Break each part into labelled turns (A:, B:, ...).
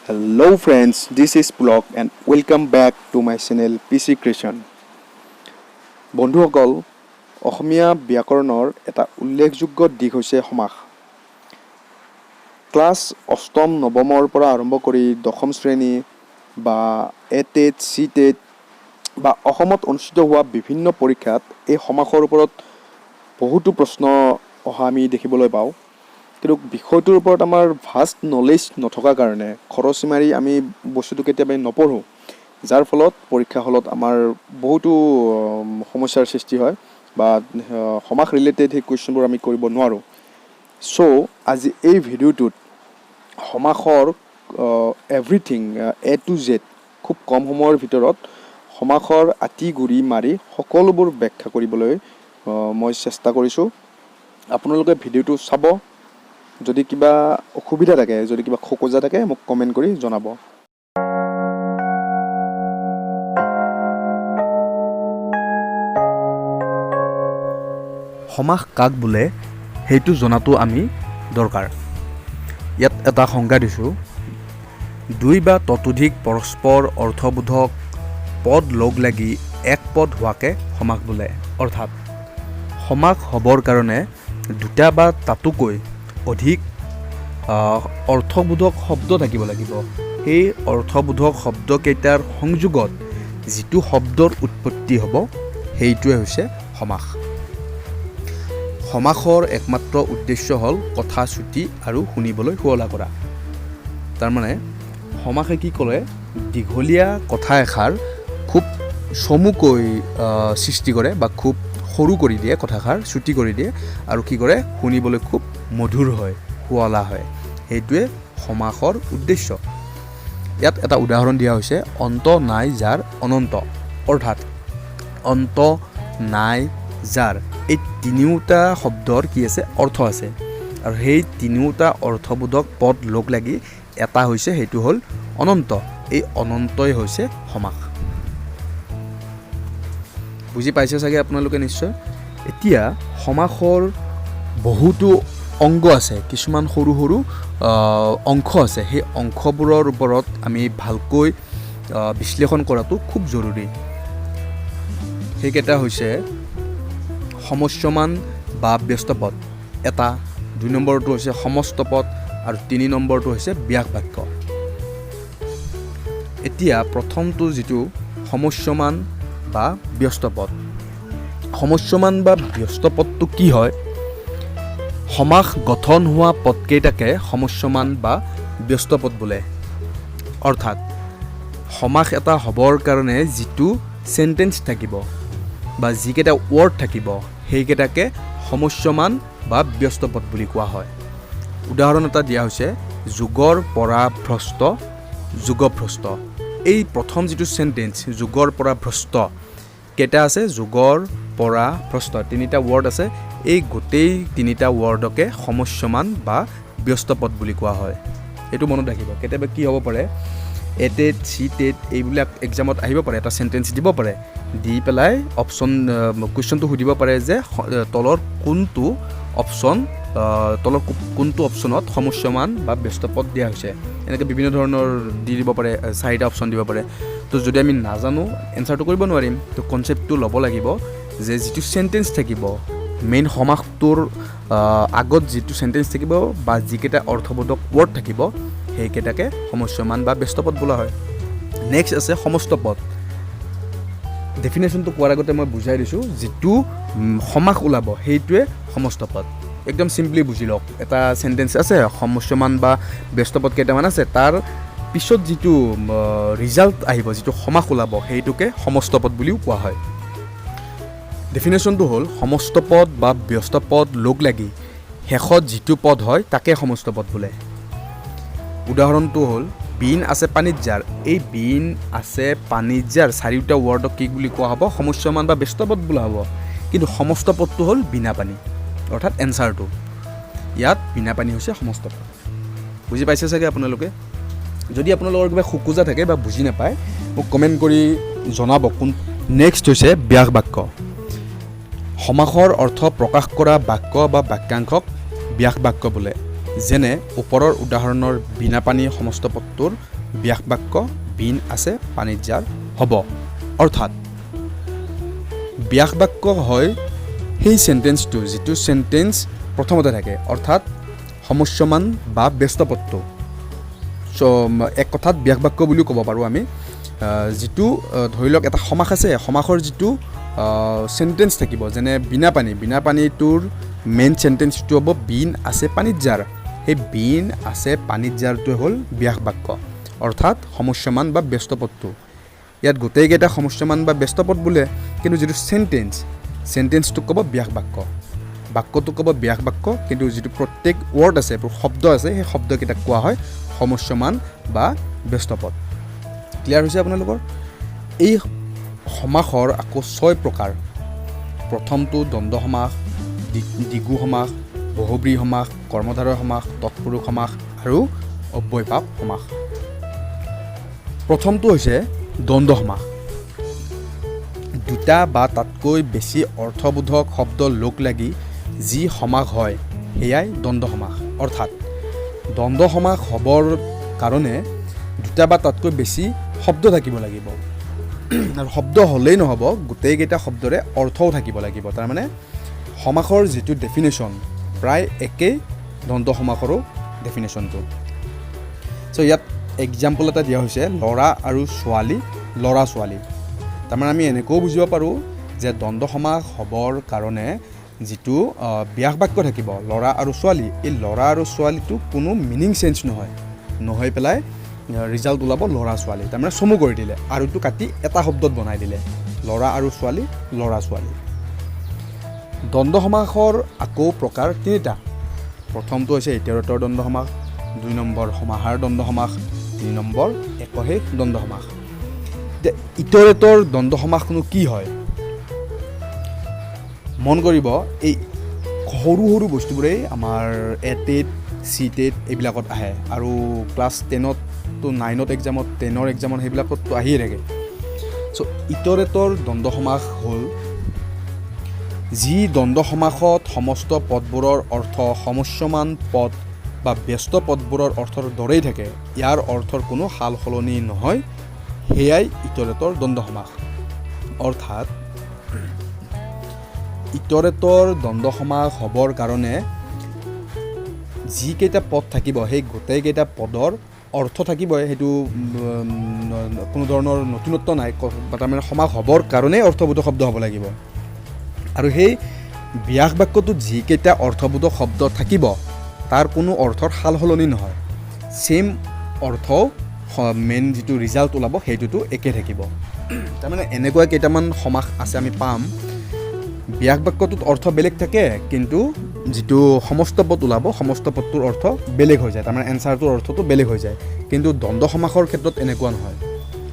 A: Hello friends, this is Pulak and welcome back to my channel PC Creation. বন্ধুসকল, অসমীয়া ব্যাকৰণৰ এটা উল্লেখযোগ্য দিশ হৈছে সমাস। ক্লাছ অষ্টম নৱমৰ পৰা আৰম্ভ কৰি দশম শ্ৰেণী বা এ টেট, চি টেট বা অসমত অনুষ্ঠিত হোৱা বিভিন্ন পৰীক্ষাত এই সমাসৰ ওপৰত বহুতো প্ৰশ্ন অহা আমি দেখিবলৈ পাওঁ। কিন্তু বিষয়টোৰ ওপৰত আমাৰ ভাষ্ট নলেজ নথকাৰ কাৰণে খৰচি মাৰি আমি বস্তুটো কেতিয়াবা নপঢ়োঁ, যাৰ ফলত পৰীক্ষা হলত আমাৰ বহুতো সমস্যাৰ সৃষ্টি হয় বা সমাস ৰিলেটেড সেই কুৱেশ্যনবোৰ আমি কৰিব নোৱাৰোঁ। চ' আজি এই ভিডিঅ'টোত সমাসৰ এভৰিথিং, এ টু জেড, খুব কম সময়ৰ ভিতৰত সমাসৰ আঁতি গুৰি মাৰি সকলোবোৰ ব্যাখ্যা কৰিবলৈ মই চেষ্টা কৰিছোঁ। আপোনালোকে ভিডিঅ'টো চাব। যদি কিবা অসুবিধা থাকে, যদি কিবা খোকোজা থাকে, মোক কমেণ্ট কৰি জনাব। সমাস কাক বোলে, সেইটো জনাটো আমি দৰকাৰ। ইয়াত এটা সংজ্ঞা দিছোঁ: দুই বা ততোধিক পৰস্পৰ অৰ্থবোধক পদ লগ লাগি এক পদ হোৱাকে সমাস বোলে। অৰ্থাৎ সমাস হ'বৰ কাৰণে দুটা বা তাতোকৈ অধিক অৰ্থবোধক শব্দ থাকিব লাগিব। সেই অৰ্থবোধক শব্দকেইটাৰ সংযোগত যিটো শব্দৰ উৎপত্তি হ'ব, সেইটোৱে হৈছে সমাস। সমাসৰ একমাত্ৰ উদ্দেশ্য হ'ল কথা চুটি আৰু শুনিবলৈ শুৱলা কৰা। তাৰমানে সমাসে কি কৰে? দীঘলীয়া কথা এষাৰ খুব চমুকৈ সৃষ্টি কৰে বা খুব সৰু কৰি দিয়ে, কথাষাৰ চুটি কৰি দিয়ে আৰু কি কৰে? শুনিবলৈ খুব মধুৰ হয়, শুৱলা হয়। সেইটোৱে সমাসৰ উদ্দেশ্য। ইয়াত এটা উদাহৰণ দিয়া হৈছে, অন্ত নাই যাৰ অনন্ত। অৰ্থাৎ অন্ত নাই যাৰ, এই তিনিওটা শব্দৰ কি আছে? অৰ্থ আছে। আৰু সেই তিনিওটা অৰ্থবোধক পদ লগ লাগি এটা হৈছে, সেইটো হ'ল অনন্ত। এই অনন্তই হৈছে সমাস। বুজি পাইছে চাগে আপোনালোকে নিশ্চয়। এতিয়া সমাসৰ বহুতো অংগ আছে, কিছুমান সৰু সৰু অংশ আছে। সেই অংশবোৰৰ ওপৰত আমি ভালকৈ বিশ্লেষণ কৰাটো খুব জৰুৰী। সেইকেইটা হৈছে সমস্যমান বা ব্যস্ত পদ এটা, 2 নম্বৰটো হৈছে সমস্ত পদ আৰু 3 নম্বৰটো হৈছে ব্যাস বাক্য। এতিয়া প্ৰথমটো যিটো সমস্যমান বা ব্যস্ত পদ। সমস্যমান বা ব্যস্ত পদটো কি হয়? সমাস গঠন হোৱা পদকেইটাকে সমস্যমান বা ব্যস্ত পদ বোলে। অৰ্থাৎ সমাস এটা হ'বৰ কাৰণে যিটো চেণ্টেঞ্চ থাকিব বা যিকেইটা ৱৰ্ড থাকিব, সেইকেইটাকে সমস্যমান বা ব্যস্ত পদ বুলি কোৱা হয়। উদাহৰণ এটা দিয়া হৈছে, যোগৰ পৰা ভ্ৰষ্ট, যোগভ্ৰষ্ট। এই প্ৰথম যিটো চেণ্টেঞ্চ, যোগৰ পৰা ভ্ৰষ্ট, কেইটা আছে? যোগৰ পৰা ভ্ৰষ্ট, তিনিটা ৱৰ্ড আছে। এই গোটেই তিনিটা ৱৰ্ডকে সমস্যমান বা ব্যস্ত পদ বুলি কোৱা হয়। এইটো মনত ৰাখিব। কেতিয়াবা কি হ'ব পাৰে, এ টেট, চি টেট এইবিলাক এক্সামত আহিব পাৰে, এটা চেণ্টেঞ্চ দিব পাৰে, দি পেলাই অপশ্যন কুৱেশ্যনটো সুধিব পাৰে যে তলৰ কোনটো অপশ্যনত সমস্যমান বা ব্যস্ত পদ দিয়া হৈছে। এনেকৈ বিভিন্ন ধৰণৰ দি দিব পাৰে, চাৰিটা অপশ্যন দিব পাৰে। তো যদি আমি নাজানো, এনচাৰটো কৰিব নোৱাৰিম। তো কনচেপ্টটো ল'ব লাগিব যে যিটো চেণ্টেঞ্চ থাকিব, মেইন সমাসটোৰ আগত যিটো চেণ্টেঞ্চ থাকিব বা যিকেইটা অৰ্থবোধক ৱৰ্ড থাকিব, সেইকেইটাকে সমস্যমান বা ব্যস্ত পদ বোলা হয়। নেক্সট আছে সমস্ত পদ। ডেফিনেশ্যনটো কোৱাৰ আগতে মই বুজাই দিছোঁ, যিটো সমাস ওলাব, সেইটোৱে সমস্ত পদ। একদম চিম্পলি বুজি লওক। এটা চেণ্টেঞ্চ আছে, সমস্যমান বা ব্যস্ত পদ কেইটামান আছে, তাৰ পিছত যিটো ৰিজাল্ট আহিব, যিটো সমাস ওলাব, সেইটোকে সমস্ত পদ বুলিও কোৱা হয়। ডেফিনেশ্যনটো হ'ল, সমস্ত পদ বা ব্যস্ত পদ লগ লাগি শেষত যিটো পদ হয়, তাকে সমস্ত পদ বোলে। উদাহৰণটো হ'ল, বীণ আছে পানীত যাৰ। এই বীণ আছে পানীত যাৰ, চাৰিওটা ৱৰ্ডক কি বুলি কোৱা হ'ব? সমস্যমান বা ব্যস্ত পদ বোলা হ'ব। কিন্তু সমস্ত পদটো হ'ল বীণা পানী, অৰ্থাৎ এনচাৰটো ইয়াত বীণা পানী হৈছে সমস্ত পদ। বুজি পাইছে চাগে আপোনালোকে। যদি আপোনালোকৰ কিবা খোকোজা থাকে বা বুজি নাপায়, মোক কমেণ্ট কৰি জনাব। কোন নেক্সট হৈছে ব্যাস বাক্য। সমাসৰ অৰ্থ প্ৰকাশ কৰা বাক্য বা বাক্যাংশক ব্যাস বাক্য বোলে। যেনে ওপৰৰ উদাহৰণৰ বিনা পানী সমস্ত পদটোৰ ব্যাস বাক্য বিন আছে পানীত যাৰ হ'ব। অৰ্থাৎ ব্যাস বাক্য হয় সেই চেণ্টেন্সটো যিটো চেণ্টেন্স প্ৰথমতে থাকে, অৰ্থাৎ সমস্যমান বা ব্যস্ত পদটো। চ' এক কথাত ব্যাস বাক্য বুলিও ক'ব পাৰোঁ আমি। যিটো ধৰি লওক এটা সমাস আছে, সমাসৰ যিটো চেণ্টেন্স থাকিব, যেনে বিনা পানী, বিনা পানীটোৰ মেইন চেণ্টেন্সটো হ'ব বিন আছে পানীত যাৰ। সেই বিন আছে পানীত যাৰটোৱে হ'ল ব্যাস বাক্য, অৰ্থাৎ সমস্যমান বা ব্যস্ত পদটো। ইয়াত গোটেইকেইটা সমস্যমান বা ব্যস্ত পদ বোলে, কিন্তু যিটো চেণ্টেন্স, চেণ্টেন্সটোক ক'ব ব্যাস বাক্য, বাক্যটোক ক'ব ব্যাস বাক্য। কিন্তু যিটো প্ৰত্যেক ৱৰ্ড আছে, শব্দ আছে, সেই শব্দকেইটাক কোৱা হয় সমস্যমান বা ব্যস্ত পদ। ক্লিয়াৰ হৈছে আপোনালোকৰ? এই সমাসৰ আকৌ ছয় প্ৰকাৰ। প্ৰথমটো দ্বন্দ্ব সমাস, দ্বিগু সমাস, বহুব্ৰীহি সমাস, কৰ্মধাৰয় সমাস, তৎপুৰুষ সমাস আৰু অব্যয়ীভাৱ সমাস। প্ৰথমটো হৈছে দ্বন্দ্ব সমাস। দুটা বা তাতকৈ বেছি অৰ্থবোধক শব্দ লগ লাগি যি সমাস হয়, সেয়াই দ্বন্দ্ব সমাস। অৰ্থাৎ দ্বন্দ্ব সমাস হ'বৰ কাৰণে দুটা বা তাতকৈ বেছি শব্দ থাকিব লাগিব আৰু শব্দ হ'লেই নহ'ব, গোটেইকেইটা শব্দৰে অৰ্থও থাকিব লাগিব। তাৰমানে সমাসৰ যিটো ডেফিনেশ্যন, প্ৰায় একেই দ্বন্দ্ব সমাসৰো ডেফিনেশ্যনটো। চ' ইয়াত এক্সাম্পল এটা দিয়া হৈছে, ল'ৰা আৰু ছোৱালী, ল'ৰা ছোৱালী। তাৰমানে আমি এনেকৈও বুজিব পাৰোঁ যে দ্বন্দ্ব সমাস হ'বৰ কাৰণে যিটো ব্যাস বাক্য থাকিব, ল'ৰা আৰু ছোৱালী, এই ল'ৰা আৰু ছোৱালীটো কোনো মিনিং চেঞ্জ নহয়, নহয় পেলাই ৰিজাল্ট ওলাব ল'ৰা ছোৱালী। তাৰমানে চমু কৰি দিলে, আৰুটো কাটি এটা শব্দত বনাই দিলে, ল'ৰা আৰু ছোৱালী, ল'ৰা ছোৱালী। দ্বন্দ্ব সমাসৰ আকৌ প্ৰকাৰ তিনিটা। প্ৰথমটো হৈছে ইতৰেতৰ দ্বন্দ্ব সমাস, 2 নম্বৰ সমাহাৰ দ্বন্দ্ব সমাস, 3 নম্বৰ একশেষ দ্বন্দ্ব সমাস। এতিয়া ইতৰেতৰ দ্বন্দ্ব সমাসনো কি হয়? মন কৰিব, এই সৰু সৰু বস্তুবোৰেই আমাৰ এ টেট, চি টেট এইবিলাকত আহে আৰু ক্লাছ 10ততো, 9ত এক্সামত, 10ৰ এক্সামত, সেইবিলাকততো আহিয়ে থাকে। চ' ইতৰেতৰ দ্বন্দ্ব সমাস হ'ল যি দ্বন্দ্ব সমাসত সমস্ত পদবোৰৰ অৰ্থ সমস্যমান পদ বা ব্যস্ত পদবোৰৰ অৰ্থৰ দৰেই থাকে, ইয়াৰ অৰ্থৰ কোনো সাল সলনি নহয়, সেয়াই ইতৰেতৰ দ্বন্দ্ব সমাস। অৰ্থাৎ ইতৰেতৰ দ্বন্দ্ব সমাস হ'বৰ কাৰণে যিকেইটা পদ থাকিব, সেই গোটেইকেইটা পদৰ অৰ্থ থাকিবই। সেইটো কোনো ধৰণৰ নতুনত্ব নাই। তাৰমানে সমাস হ'বৰ কাৰণেই অৰ্থবোধক শব্দ হ'ব লাগিব আৰু সেই ব্যাস বাক্যটোত যিকেইটা অৰ্থবোধক শব্দ থাকিব, তাৰ কোনো অৰ্থৰ সাল সলনি নহয়। ছেইম অৰ্থ, মেইন যিটো ৰিজাল্ট ওলাব, সেইটোতো একে থাকিব। তাৰমানে এনেকুৱা কেইটামান সমাস আছে, আমি পাম, ব্যাস বাক্যটোত অৰ্থ বেলেগ থাকে, কিন্তু যিটো সমস্ত পদ ওলাব, সমস্ত পদটোৰ অৰ্থ বেলেগ হৈ যায়। তাৰমানে এনচাৰটোৰ অৰ্থটো বেলেগ হৈ যায়। কিন্তু দ্বন্দ্ব সমাসৰ ক্ষেত্ৰত এনেকুৱা নহয়।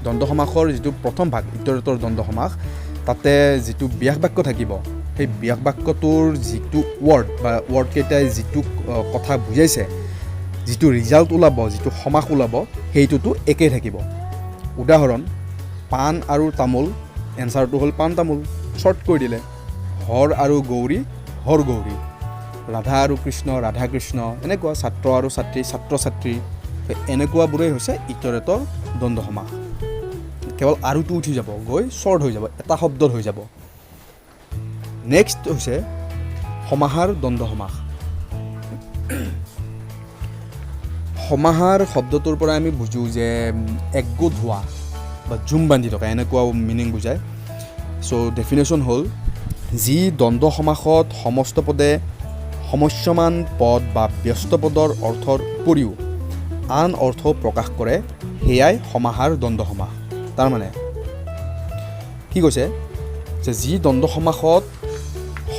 A: দ্বন্দ্ব সমাসৰ যিটো প্ৰথম ভাগ, ইতৰেতৰ দ্বন্দ্ব সমাস, তাতে যিটো ব্যাস বাক্য থাকিব, সেই ব্যাস বাক্যটোৰ যিটো ৱৰ্ড বা ৱৰ্ডকেইটাই যিটো কথা বুজাইছে, যিটো ৰিজাল্ট ওলাব, যিটো সমাস ওলাব, সেইটোতো একেই থাকিব। উদাহৰণ, পাণ আৰু তামোল, এনচাৰটো হ'ল পাণ তামোল, শ্বৰ্ট কৰি দিলে। হৰ আৰু গৌৰী, হৰ গৌৰী। ৰাধা আৰু কৃষ্ণ, ৰাধা কৃষ্ণ। এনেকুৱা ছাত্ৰ আৰু ছাত্ৰী, ছাত্ৰ ছাত্ৰী। তো এনেকুৱাবোৰেই হৈছে ইতৰেতৰ দ্বন্দ্ব সমাস। কেৱল আৰুটো উঠি যাব, গৈ শ্বৰ্ট হৈ যাব, এটা শব্দত হৈ যাব। নেক্সট হৈছে সমাহাৰ দ্বন্দ্ব সমাস। সমাহাৰ শব্দটোৰ পৰা আমি বুজোঁ যে একগোট হোৱা বা জুম বান্ধি থকা, এনেকুৱা মিনিং বুজায়। চ' ডেফিনেশ্যন হ'ল যি দ্বন্দ্ব সমাসত সমস্ত পদে সমস্যমান পদ বা ব্যস্ত পদৰ অৰ্থৰ উপৰিও আন অৰ্থ প্ৰকাশ কৰে, সেয়াই সমাহাৰ দ্বন্দ্ব সমাস। তাৰমানে কি কৈছে যে যি দ্বন্দ্ব সমাসত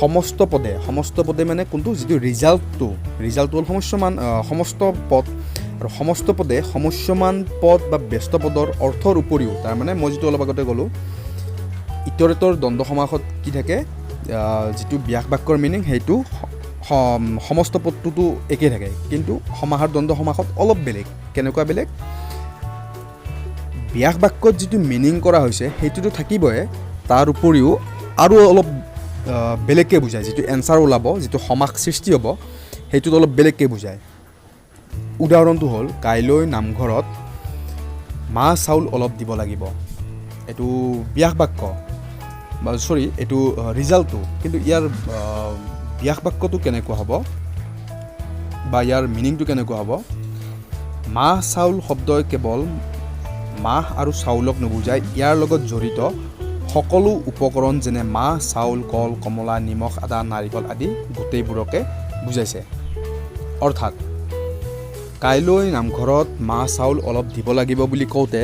A: সমস্ত পদে, সমস্ত পদে মানে কোনটো, যিটো ৰিজাল্টটো, ৰিজাল্টটো হ'ল সমস্যমান সমস্ত পদ আৰু সমস্ত পদে সমস্যমান পদ বা ব্যস্ত পদৰ অৰ্থৰ উপৰিও, তাৰমানে মই যিটো অলপ আগতে ক'লোঁ, ইতৰেতৰ দ্বন্দ্ব সমাসত কি থাকে, যিটো ব্যাস বাক্যৰ মিনিং, সেইটো সমস্ত পদটোতো একেই থাকে, কিন্তু সমাহাৰ দ্বন্দ্ব সমাসত অলপ বেলেগ। কেনেকুৱা বেলেগ? ব্যাস বাক্যত যিটো মিনিং কৰা হৈছে, সেইটোতো থাকিবই, তাৰ উপৰিও আৰু অলপ বেলেগকৈ বুজায়। যিটো এনচাৰ ওলাব, যিটো সমাস সৃষ্টি হ'ব, সেইটোত অলপ বেলেগকৈ বুজায়। উদাহৰণটো হ'ল কাইলৈ নামঘৰত মাহ চাউল অলপ দিব লাগিব। এইটো ব্যাস বাক্য বা চৰি এইটো ৰিজাল্টটো, কিন্তু ইয়াৰ ব্যাস বাক্যটো কেনেকুৱা হ'ব বা ইয়াৰ মিনিংটো কেনেকুৱা হ'ব? মাহ চাউল শব্দই কেৱল মাহ আৰু চাউলক নুবুজায়, ইয়াৰ লগত জড়িত সকলো উপকৰণ যেনে মাহ, চাউল, কল, কমলা, নিমখ, আদা, নাৰিকল আদি গোটেইবোৰকে বুজাইছে। অৰ্থাৎ কাইলৈ নামঘৰত মাহ চাউল অলপ দিব লাগিব বুলি কওঁতে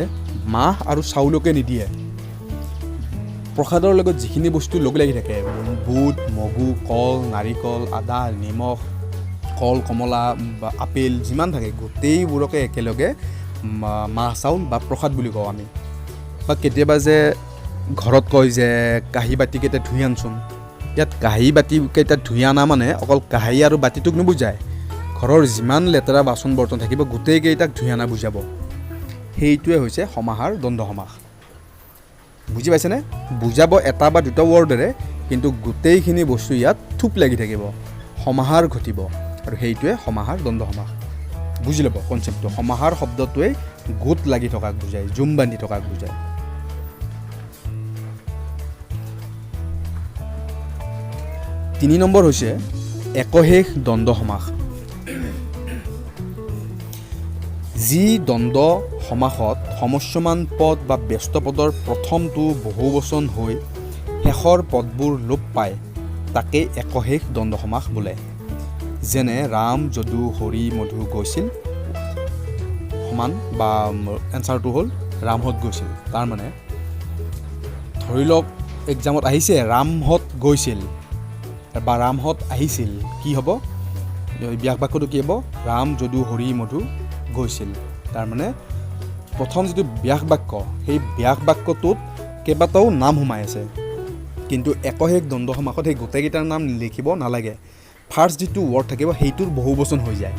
A: মাহ আৰু চাউলকে নিদিয়ে, প্ৰসাদৰ লগত যিখিনি বস্তু লগ লাগি থাকে, বুট, মগু, কল, নাৰিকল, আদা, নিমখ, কল, কমলা বা আপেল যিমান থাকে গোটেইবোৰকে একেলগে মাহ চাউল বা প্ৰসাদ বুলি কওঁ আমি। বা কেতিয়াবা যে ঘৰত কয় যে কাঁহী বাতিকেইটা ধুই আনচোন, ইয়াত কাঁহী বাতিকেইটা ধুই অনা মানে অকল কাঁহী আৰু বাতিটোক নুবুজায়, ঘৰৰ যিমান লেতেৰা বাচন বৰ্তন থাকিব গোটেইকেইটাক ধুই অনা বুজাব। সেইটোৱে হৈছে সমাহাৰ দ্বন্দ্ব সমাস। বুজি পাইছেনে? বুজাব এটা বা দুটা ৱৰ্ডেৰে, কিন্তু গোটেইখিনি বস্তু ইয়াত থোপ লাগি থাকিব, সমাহাৰ ঘটিব, আৰু সেইটোৱে সমাহাৰ দ্বন্দ্ব সমাস। বুজি ল'ব কনচেপ্টটো। সমাহাৰ শব্দটোৱে গোট লাগি থকাক বুজায়, জুম বান্ধি থকাক বুজায়। তিনি নম্বৰ হৈছে একশেষ দ্বন্দ্ব সমাস। যি দ্বন্দ্ব সমাসত সমস্যমান পদ বা ব্যস্ত পদৰ প্ৰথমটো বহুবচন হৈ শেষৰ পদবোৰ লোপ পায়, তাকেই একশেষ দ্বন্দ্ব সমাস বোলে। যেনে ৰাম, যদু, হৰি, মধু গৈছিল সমান বা এনচাৰটো হ'ল ৰামহঁত গৈছিল। তাৰমানে ধৰি লওক এক্সামত আহিছে ৰামহঁত গৈছিল বা ৰামহঁত আহিছিল, কি হ'ব? ব্যাস বাক্যটো কি হ'ব? ৰাম, যদু, হৰি, মধু গৈছিল। তাৰমানে প্ৰথম যিটো ব্যাস বাক্য, সেই ব্যাস বাক্যটোত কেইবাটাও নাম সোমাই আছে, কিন্তু একশেষ দ্বন্দ্ব সমাসত সেই গোটেইকেইটাৰ নাম লিখিব নালাগে। ফাৰ্ষ্ট যিটো ৱৰ্ড থাকিব সেইটোৰ বহুবচন হৈ যায়।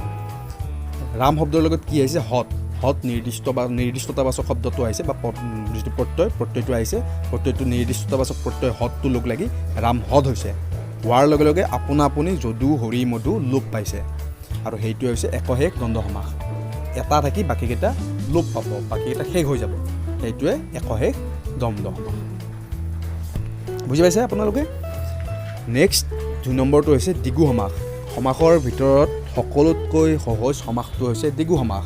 A: ৰাম শব্দৰ লগত কি আহিছে? হত। হত নিৰ্দিষ্ট বা নিৰ্দিষ্টতাবাচক শব্দটো আহিছে বা যিটো প্ৰত্যয়, প্ৰত্যয়টো আহিছে, প্ৰত্যয়টো নিৰ্দিষ্টতাবাচক প্ৰত্যয় হতটো লগ লাগি ৰাম হত হৈছে। হোৱাৰ লগে লগে আপোনা আপুনি যদু, হৰি, মধু লোপ পাইছে, আৰু সেইটোৱে হৈছে একশেষ দ্বন্দ্ব সমাস। এটা থাকি বাকীকেইটা লোপ পাব, বাকীকেইটা শেষ হৈ যাব, সেইটোৱে একশেষ দ্বন্দ্ব সমাস। বুজি পাইছে আপোনালোকে? নেক্সট দুই নম্বৰটো হৈছে দ্বিগু সমাস। সমাসৰ ভিতৰত সকলোতকৈ সহজ সমাসটো হৈছে দ্বিগু সমাস।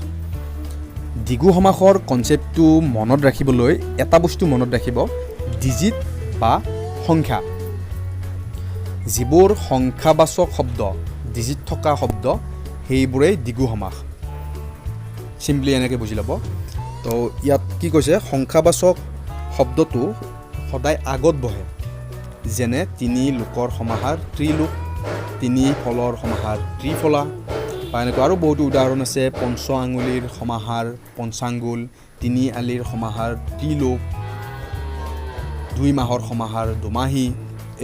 A: দ্বিগু সমাসৰ কনচেপ্টটো মনত ৰাখিবলৈ এটা বস্তু মনত ৰাখিব, ডিজিট বা সংখ্যা। যিবোৰ সংখ্যাবাচক শব্দ, ডিজিট থকা শব্দ, সেইবোৰেই দ্বিগু সমাস। চিম্পলি এনেকৈ বুজি ল'ব। তো ইয়াত কি কৈছে? সংখ্যাবাচক শব্দটো সদায় আগত বহে। যেনে তিনি লোকৰ সমাহাৰ ত্ৰিলোক, তিনি ফলৰ সমাহাৰ ত্ৰিফলা, বা এনেকুৱা আৰু বহুতো উদাহৰণ আছে। পঞ্চ আঙুলিৰ সমাহাৰ পঞ্চাংগুল, তিনি আলিৰ সমাহাৰ ত্ৰিলোক, দুই মাহৰ সমাহাৰ দুমাহী।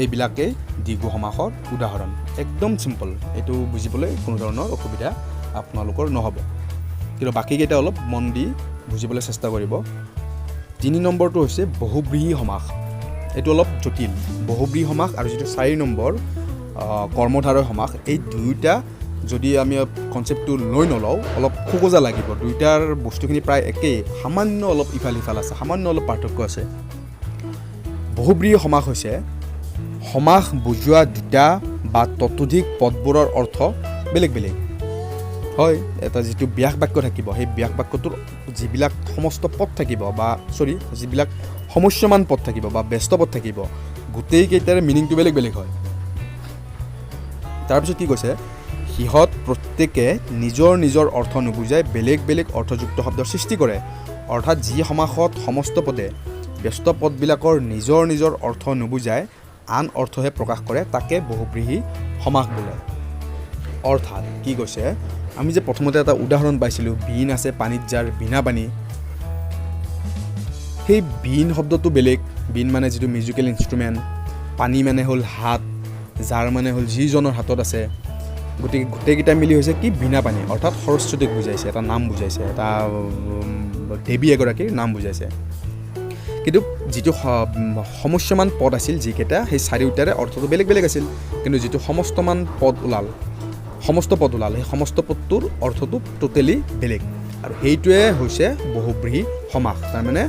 A: এইবিলাকেই দ্বিগু সমাসৰ উদাহৰণ। একদম চিম্পল, এইটো বুজিবলৈ কোনো ধৰণৰ অসুবিধা আপোনালোকৰ নহ'ব, কিন্তু বাকীকেইটা অলপ মন দি বুজিবলৈ চেষ্টা কৰিব। তিনি নম্বৰটো হৈছে বহুব্ৰীহি সমাস। এইটো অলপ জটিল। বহুব্ৰীহি সমাস আৰু যিটো চাৰি নম্বৰ কৰ্মধাৰয় সমাস, এই দুয়োটা যদি আমি কনচেপ্টটো লৈ নলওঁ অলপ খোকোজা লাগিব। দুয়োটাৰ বস্তুখিনি প্ৰায় একেই, সামান্য অলপ ইফাল সিফাল আছে, সামান্য অলপ পাৰ্থক্য আছে। বহুব্ৰীহি সমাস হৈছে সমাস বুজোৱা দুটা বা ততোধিক পদবোৰৰ অৰ্থ বেলেগ বেলেগ হয়। এটা যিটো ব্যাস বাক্য থাকিব, সেই ব্যাস বাক্যটোৰ যিবিলাক সমস্ত পদ থাকিব বা চৰি যিবিলাক সমস্যমান পদ থাকিব বা ব্যস্ত পদ থাকিব, গোটেইকেইটাৰে মিনিংটো বেলেগ বেলেগ হয়। তাৰপিছত কি কৈছে? সিহঁত প্ৰত্যেকে নিজৰ নিজৰ অৰ্থ নুবুজাই বেলেগ বেলেগ অৰ্থযুক্ত শব্দৰ সৃষ্টি কৰে। অৰ্থাৎ যি সমাসত সমস্ত পদে ব্যস্ত পদবিলাকৰ নিজৰ নিজৰ অৰ্থ নুবুজাই আন অৰ্থহে প্ৰকাশ কৰে, তাকে বহুব্ৰীহি সমাস বোলে। অৰ্থাৎ কি কৈছে? আমি যে প্ৰথমতে এটা উদাহৰণ পাইছিলোঁ, বীণ আছে পানীত যাৰ বীণা পানী, সেই বীণ শব্দটো বেলেগ। বীণ মানে যিটো মিউজিকেল ইনষ্ট্ৰুমেণ্ট, পানী মানে হ'ল হাত, যাৰ মানে হ'ল যিজনৰ হাতত আছে। গতিকে গোটেইকেইটা মিলি হৈছে কি? বীণা পানী, অৰ্থাৎ সৰস্বতীক বুজাইছে, এটা নাম বুজাইছে, এটা দেৱী এগৰাকীৰ নাম বুজাইছে। কিন্তু যিটো সমস্যমান পদ আছিল যিকেইটা, সেই চাৰিওটাৰে অৰ্থটো বেলেগ বেলেগ আছিল। কিন্তু যিটো সমস্তমান পদ ওলাল, সমস্ত পদ ওলাল, সেই সমস্ত পদটোৰ অৰ্থটো টোটেলি বেলেগ, আৰু সেইটোৱে হৈছে বহুব্ৰীহি সমাস। তাৰমানে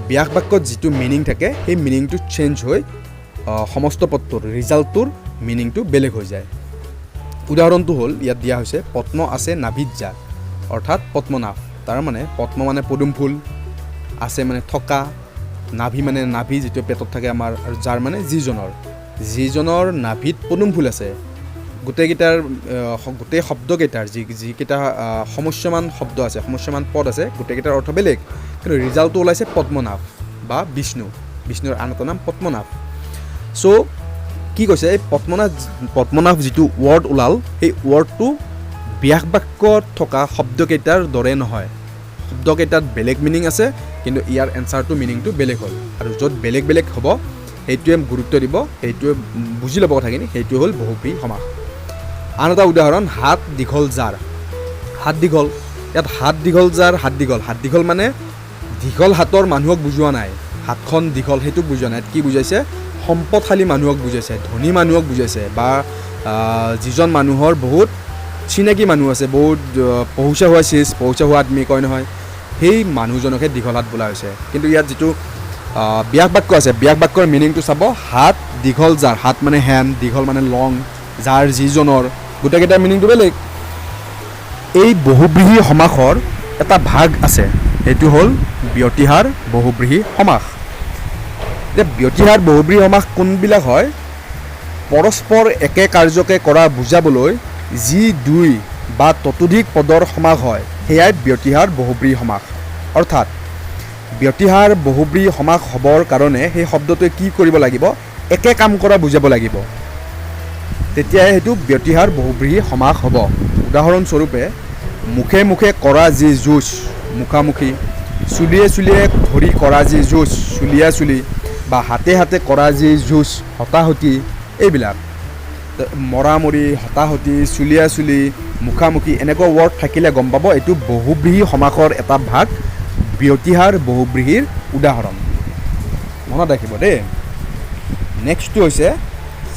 A: ব্যাস বাক্যত যিটো মিনিং থাকে, সেই মিনিংটো চেঞ্জ হৈ সমস্ত পদটোৰ ৰিজাল্টটোৰ মিনিংটো বেলেগ হৈ যায়। উদাহৰণটো হ'ল, ইয়াত দিয়া হৈছে পদ্ম আছে নাভিত যাৰ, অৰ্থাৎ পদ্মনাভ। তাৰমানে পদ্ম মানে পদুম ফুল, আছে মানে থকা, নাভি মানে নাভি যিটো পেটত থাকে আমাৰ, আৰু যাৰ মানে যিজনৰ, যিজনৰ নাভিত পদুম ফুল আছে। গোটেইকেইটাৰ গোটেই শব্দকেইটাৰ যিকেইটা সমস্যমান শব্দ আছে, সমস্যমান পদ আছে, গোটেইকেইটাৰ অৰ্থ বেলেগ, কিন্তু ৰিজাল্টটো ওলাইছে পদ্মনাভ বা বিষ্ণু। বিষ্ণুৰ আন এটা নাম পদ্মনাভ। চ' কি কৈছে, এই পদ্মনাভ যিটো ৱৰ্ড ওলাল, সেই ৱৰ্ডটো ব্যাস বাক্যত থকা শব্দকেইটাৰ দৰে নহয়। শব্দকেইটাত বেলেগ মিনিং আছে, কিন্তু ইয়াৰ এনচাৰটো মিনিংটো বেলেগ হ'ল। আৰু য'ত বেলেগ বেলেগ হ'ব, সেইটোৱে গুৰুত্ব দিব, সেইটোৱে বুজি ল'ব কথাখিনি, সেইটোৱে হ'ল বহুব্ৰীহি সমাস। আন এটা উদাহৰণ, হাত দীঘল যাৰ, হাত দীঘল। ইয়াত হাত দীঘল যাৰ, হাত দীঘল, হাত দীঘল মানে দীঘল হাতৰ মানুহক বুজোৱা নাই, হাতখন দীঘল সেইটোক বুজোৱা নাই। ইয়াত কি বুজাইছে? সম্পদশালী মানুহক বুজাইছে, ধনী মানুহক বুজাইছে, বা যিজন মানুহৰ বহুত চিনাকি মানুহ আছে, বহুত পহুচা হোৱা চিজ, পহুচা হোৱা আদমি কয় নহয়, সেই মানুহজনকহে দীঘল হাত বোলা হৈছে। কিন্তু ইয়াত যিটো ব্যাস বাক্য আছে, ব্যাস বাক্যৰ মিনিংটো চাব, হাত দীঘল যাৰ, হাত মানে হেণ্ড, দীঘল মানে লং, যাৰ যিজনৰ, গোটেইকেইটাৰ মিনিংটো বেলেগ। এই বহুব্ৰীহি সমাসৰ এটা ভাগ আছে, সেইটো হ'ল ব্যতিহাৰ বহুব্ৰীহি সমাস। এতিয়া ব্যতিহাৰ বহুব্ৰীহি সমাস কোনবিলাক হয়? পৰস্পৰ একে কাৰ্যকে কৰা বুজাবলৈ যি দুই বা ততোধিক পদৰ সমাস হয়, সেয়াই ব্যতিহাৰ বহুব্ৰীহি সমাস। অৰ্থাৎ ব্যতিহাৰ বহুব্ৰীহি সমাস হ'বৰ কাৰণে সেই শব্দটোৱে কি কৰিব লাগিব? একে কাম কৰা বুজাব লাগিব, তেতিয়াহে সেইটো ব্যতিহাৰ বহুব্ৰীহি সমাস হ'ব। উদাহৰণস্বৰূপে, মুখে মুখে কৰা যি যুঁজ, মুখামুখি, চুলিয়ে চুলিয়ে ধৰি কৰা যি যুঁজ, চুলিয়া চুলি, বা হাতে হাতে কৰা যি যুঁজ, হতাহতি, এইবিলাক মৰামৰি, হতাহতি, চুলিয়া চুলি, মুখামুখি, এনেকুৱা ৱৰ্ড থাকিলে গম পাব এইটো বহুব্ৰীহি সমাসৰ এটা ভাগ, ব্যতিহাৰ বহুব্ৰীহিৰ উদাহৰণ। মনত ৰাখিব দেই। নেক্সটটো হৈছে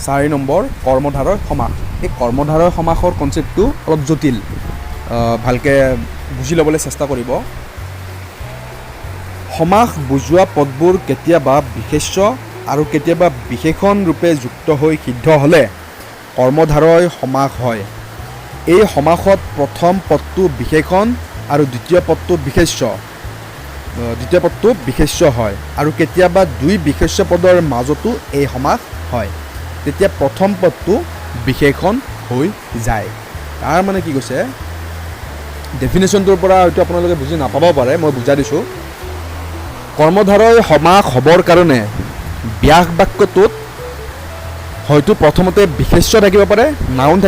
A: 4 নম্বৰ, কৰ্মধাৰয় সমাস। এই কৰ্মধাৰয় সমাসৰ কনচেপ্টটো অলপ জটিল, ভালকৈ বুজি ল'বলৈ চেষ্টা কৰিব। সমাস বুজোৱা পদবোৰ কেতিয়াবা বিশেষ্য আৰু কেতিয়াবা বিশেষণ ৰূপে যুক্ত হৈ সিদ্ধ হ'লে কৰ্মধাৰয় সমাস হয়। এই সমাসত প্ৰথম পদটো বিশেষণ আৰু দ্বিতীয় পদটো বিশেষ্য, দ্বিতীয় পদটো বিশেষ্য হয়, আৰু কেতিয়াবা দুই বিশেষ্য পদৰ মাজতো এই সমাস হয়, তেতিয়া প্ৰথম পদটো বিশেষণ হৈ যায়। তাৰ মানে কি কৈছে, ডেফিনেশ্যনটোৰ পৰা হয়তো আপোনালোকে বুজি নাপাব পাৰে, মই বুজাই দিছোঁ। কৰ্মধাৰয় সমাস হ'বৰ কাৰণে ব্যাস বাক্যটোত হয়তো প্ৰথমতে বিশেষ্য থাকিব পাৰে, নাউন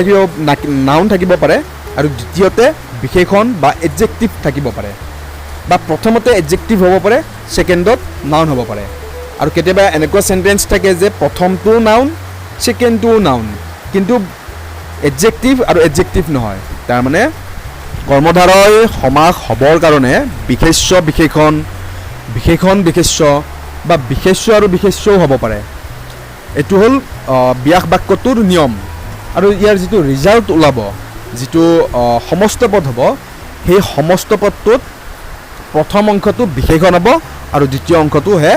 A: থাকিব পাৰে, আৰু দ্বিতীয়তে বিশেষণ বা এডজেক্টিভ থাকিব পাৰে, বা প্ৰথমতে এডজেক্টিভ হ'ব পাৰে, ছেকেণ্ডত নাউন হ'ব পাৰে। আৰু কেতিয়াবা এনেকুৱা চেণ্টেঞ্চ থাকে যে প্ৰথমটোও নাউন, ছেকেণ্ডটোও নাউন, কিন্তু এডজেক্টিভ আৰু এডজেক্টিভ নহয়। তাৰমানে কৰ্মধাৰয় সমাস হ'বৰ কাৰণে বিশেষ্য বিশেষণ, বিশেষণ বিশেষ্য, বা বিশেষ্য আৰু বিশেষ্যও হ'ব পাৰে। এইটো হ'ল ব্যাস বাক্যটোৰ নিয়ম। আৰু ইয়াৰ যিটো ৰিজাল্ট ওলাব, যিটো সমস্ত পদ হ'ব, সেই সমস্ত পদটোত প্ৰথম অংশটো বিশেষণ হ'ব আৰু দ্বিতীয় অংশটোহে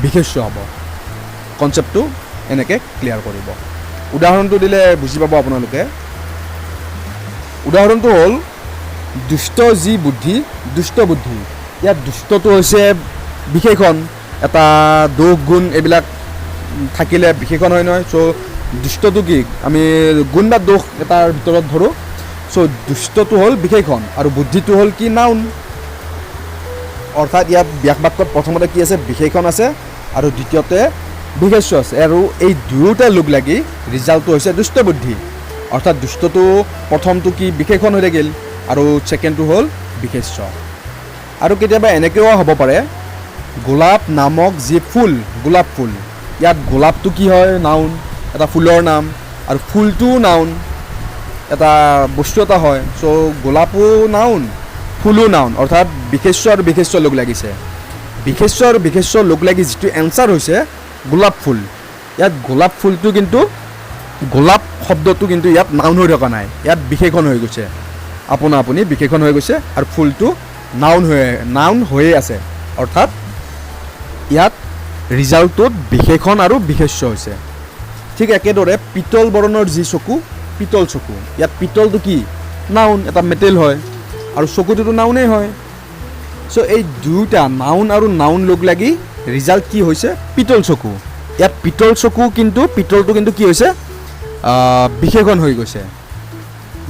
A: বিশেষ্য হ'ব। কনচেপ্টটো এনেকৈ ক্লিয়াৰ কৰিব। উদাহৰণটো দিলে বুজি পাব আপোনালোকে। উদাহৰণটো হ'ল, দুষ্ট যি বুদ্ধি, দুষ্ট বুদ্ধি। ইয়াত দুষ্টটো হৈছে বিশেষণ, এটা দোষ গুণ এইবিলাক থাকিলে বিশেষণ হয় নহয়। চ' দুষ্টটো কি, আমি গুণ বা দোষ এটাৰ ভিতৰত ধৰোঁ। চ' দুষ্টটো হ'ল বিশেষণ আৰু বুদ্ধিটো হ'ল কি, নাউন। অৰ্থাৎ ইয়াত ব্যাস বাক্যত প্ৰথমতে কি আছে, বিশেষণ আছে আৰু দ্বিতীয়তে বিশেষ্য আছে, আৰু এই দুয়োটা লগ লাগি ৰিজাল্টটো হৈছে দুষ্ট বুদ্ধি। অৰ্থাৎ দুষ্টটো প্ৰথমটো কি বিশেষণ হৈ থাকিল আৰু ছেকেণ্ডটো হ'ল বিশেষ্য। আৰু কেতিয়াবা এনেকৈও হ'ব পাৰে, গোলাপ নামক যি ফুল, গোলাপ ফুল। ইয়াত গোলাপটো কি হয়, নাউন, এটা ফুলৰ নাম, আৰু ফুলটোও নাউন, এটা বস্তু এটা হয়। চ' গোলাপো নাউন, ফুলো নাউন, অৰ্থাৎ বিশেষ্য আৰু বিশেষ্য লগ লাগিছে। বিশেষ্য আৰু বিশেষ্য লগ লাগি যিটো এনচাৰ হৈছে গোলাপ ফুল, ইয়াত গোলাপ ফুলটো কিন্তু গোলাপ শব্দটো কিন্তু ইয়াত নাউন হৈ থকা নাই, ইয়াত বিশেষণ হৈ গৈছে। আপোনা আপুনি বিশেষণ হৈ গৈছে আৰু ফুলটো নাউন হৈয়ে আছে। অৰ্থাৎ ইয়াত ৰিজাল্টটোত বিশেষণ আৰু বিশেষ্য হৈছে। ঠিক একেদৰে পিতল বৰণৰ যি চকু, পিতল চকু, ইয়াত পিতলটো কি? নাউন, এটা মেটেল হয় আৰু চকুটোতো নাউনেই হয়। চ' এই দুয়োটা নাউন আৰু নাউন লগ লাগি ৰিজাল্ট কি হৈছে? পিতল চকু। ইয়াত পিতল চকু কিন্তু পিতলটো কিন্তু কি হৈছে? বিশেষণ হৈ গৈছে।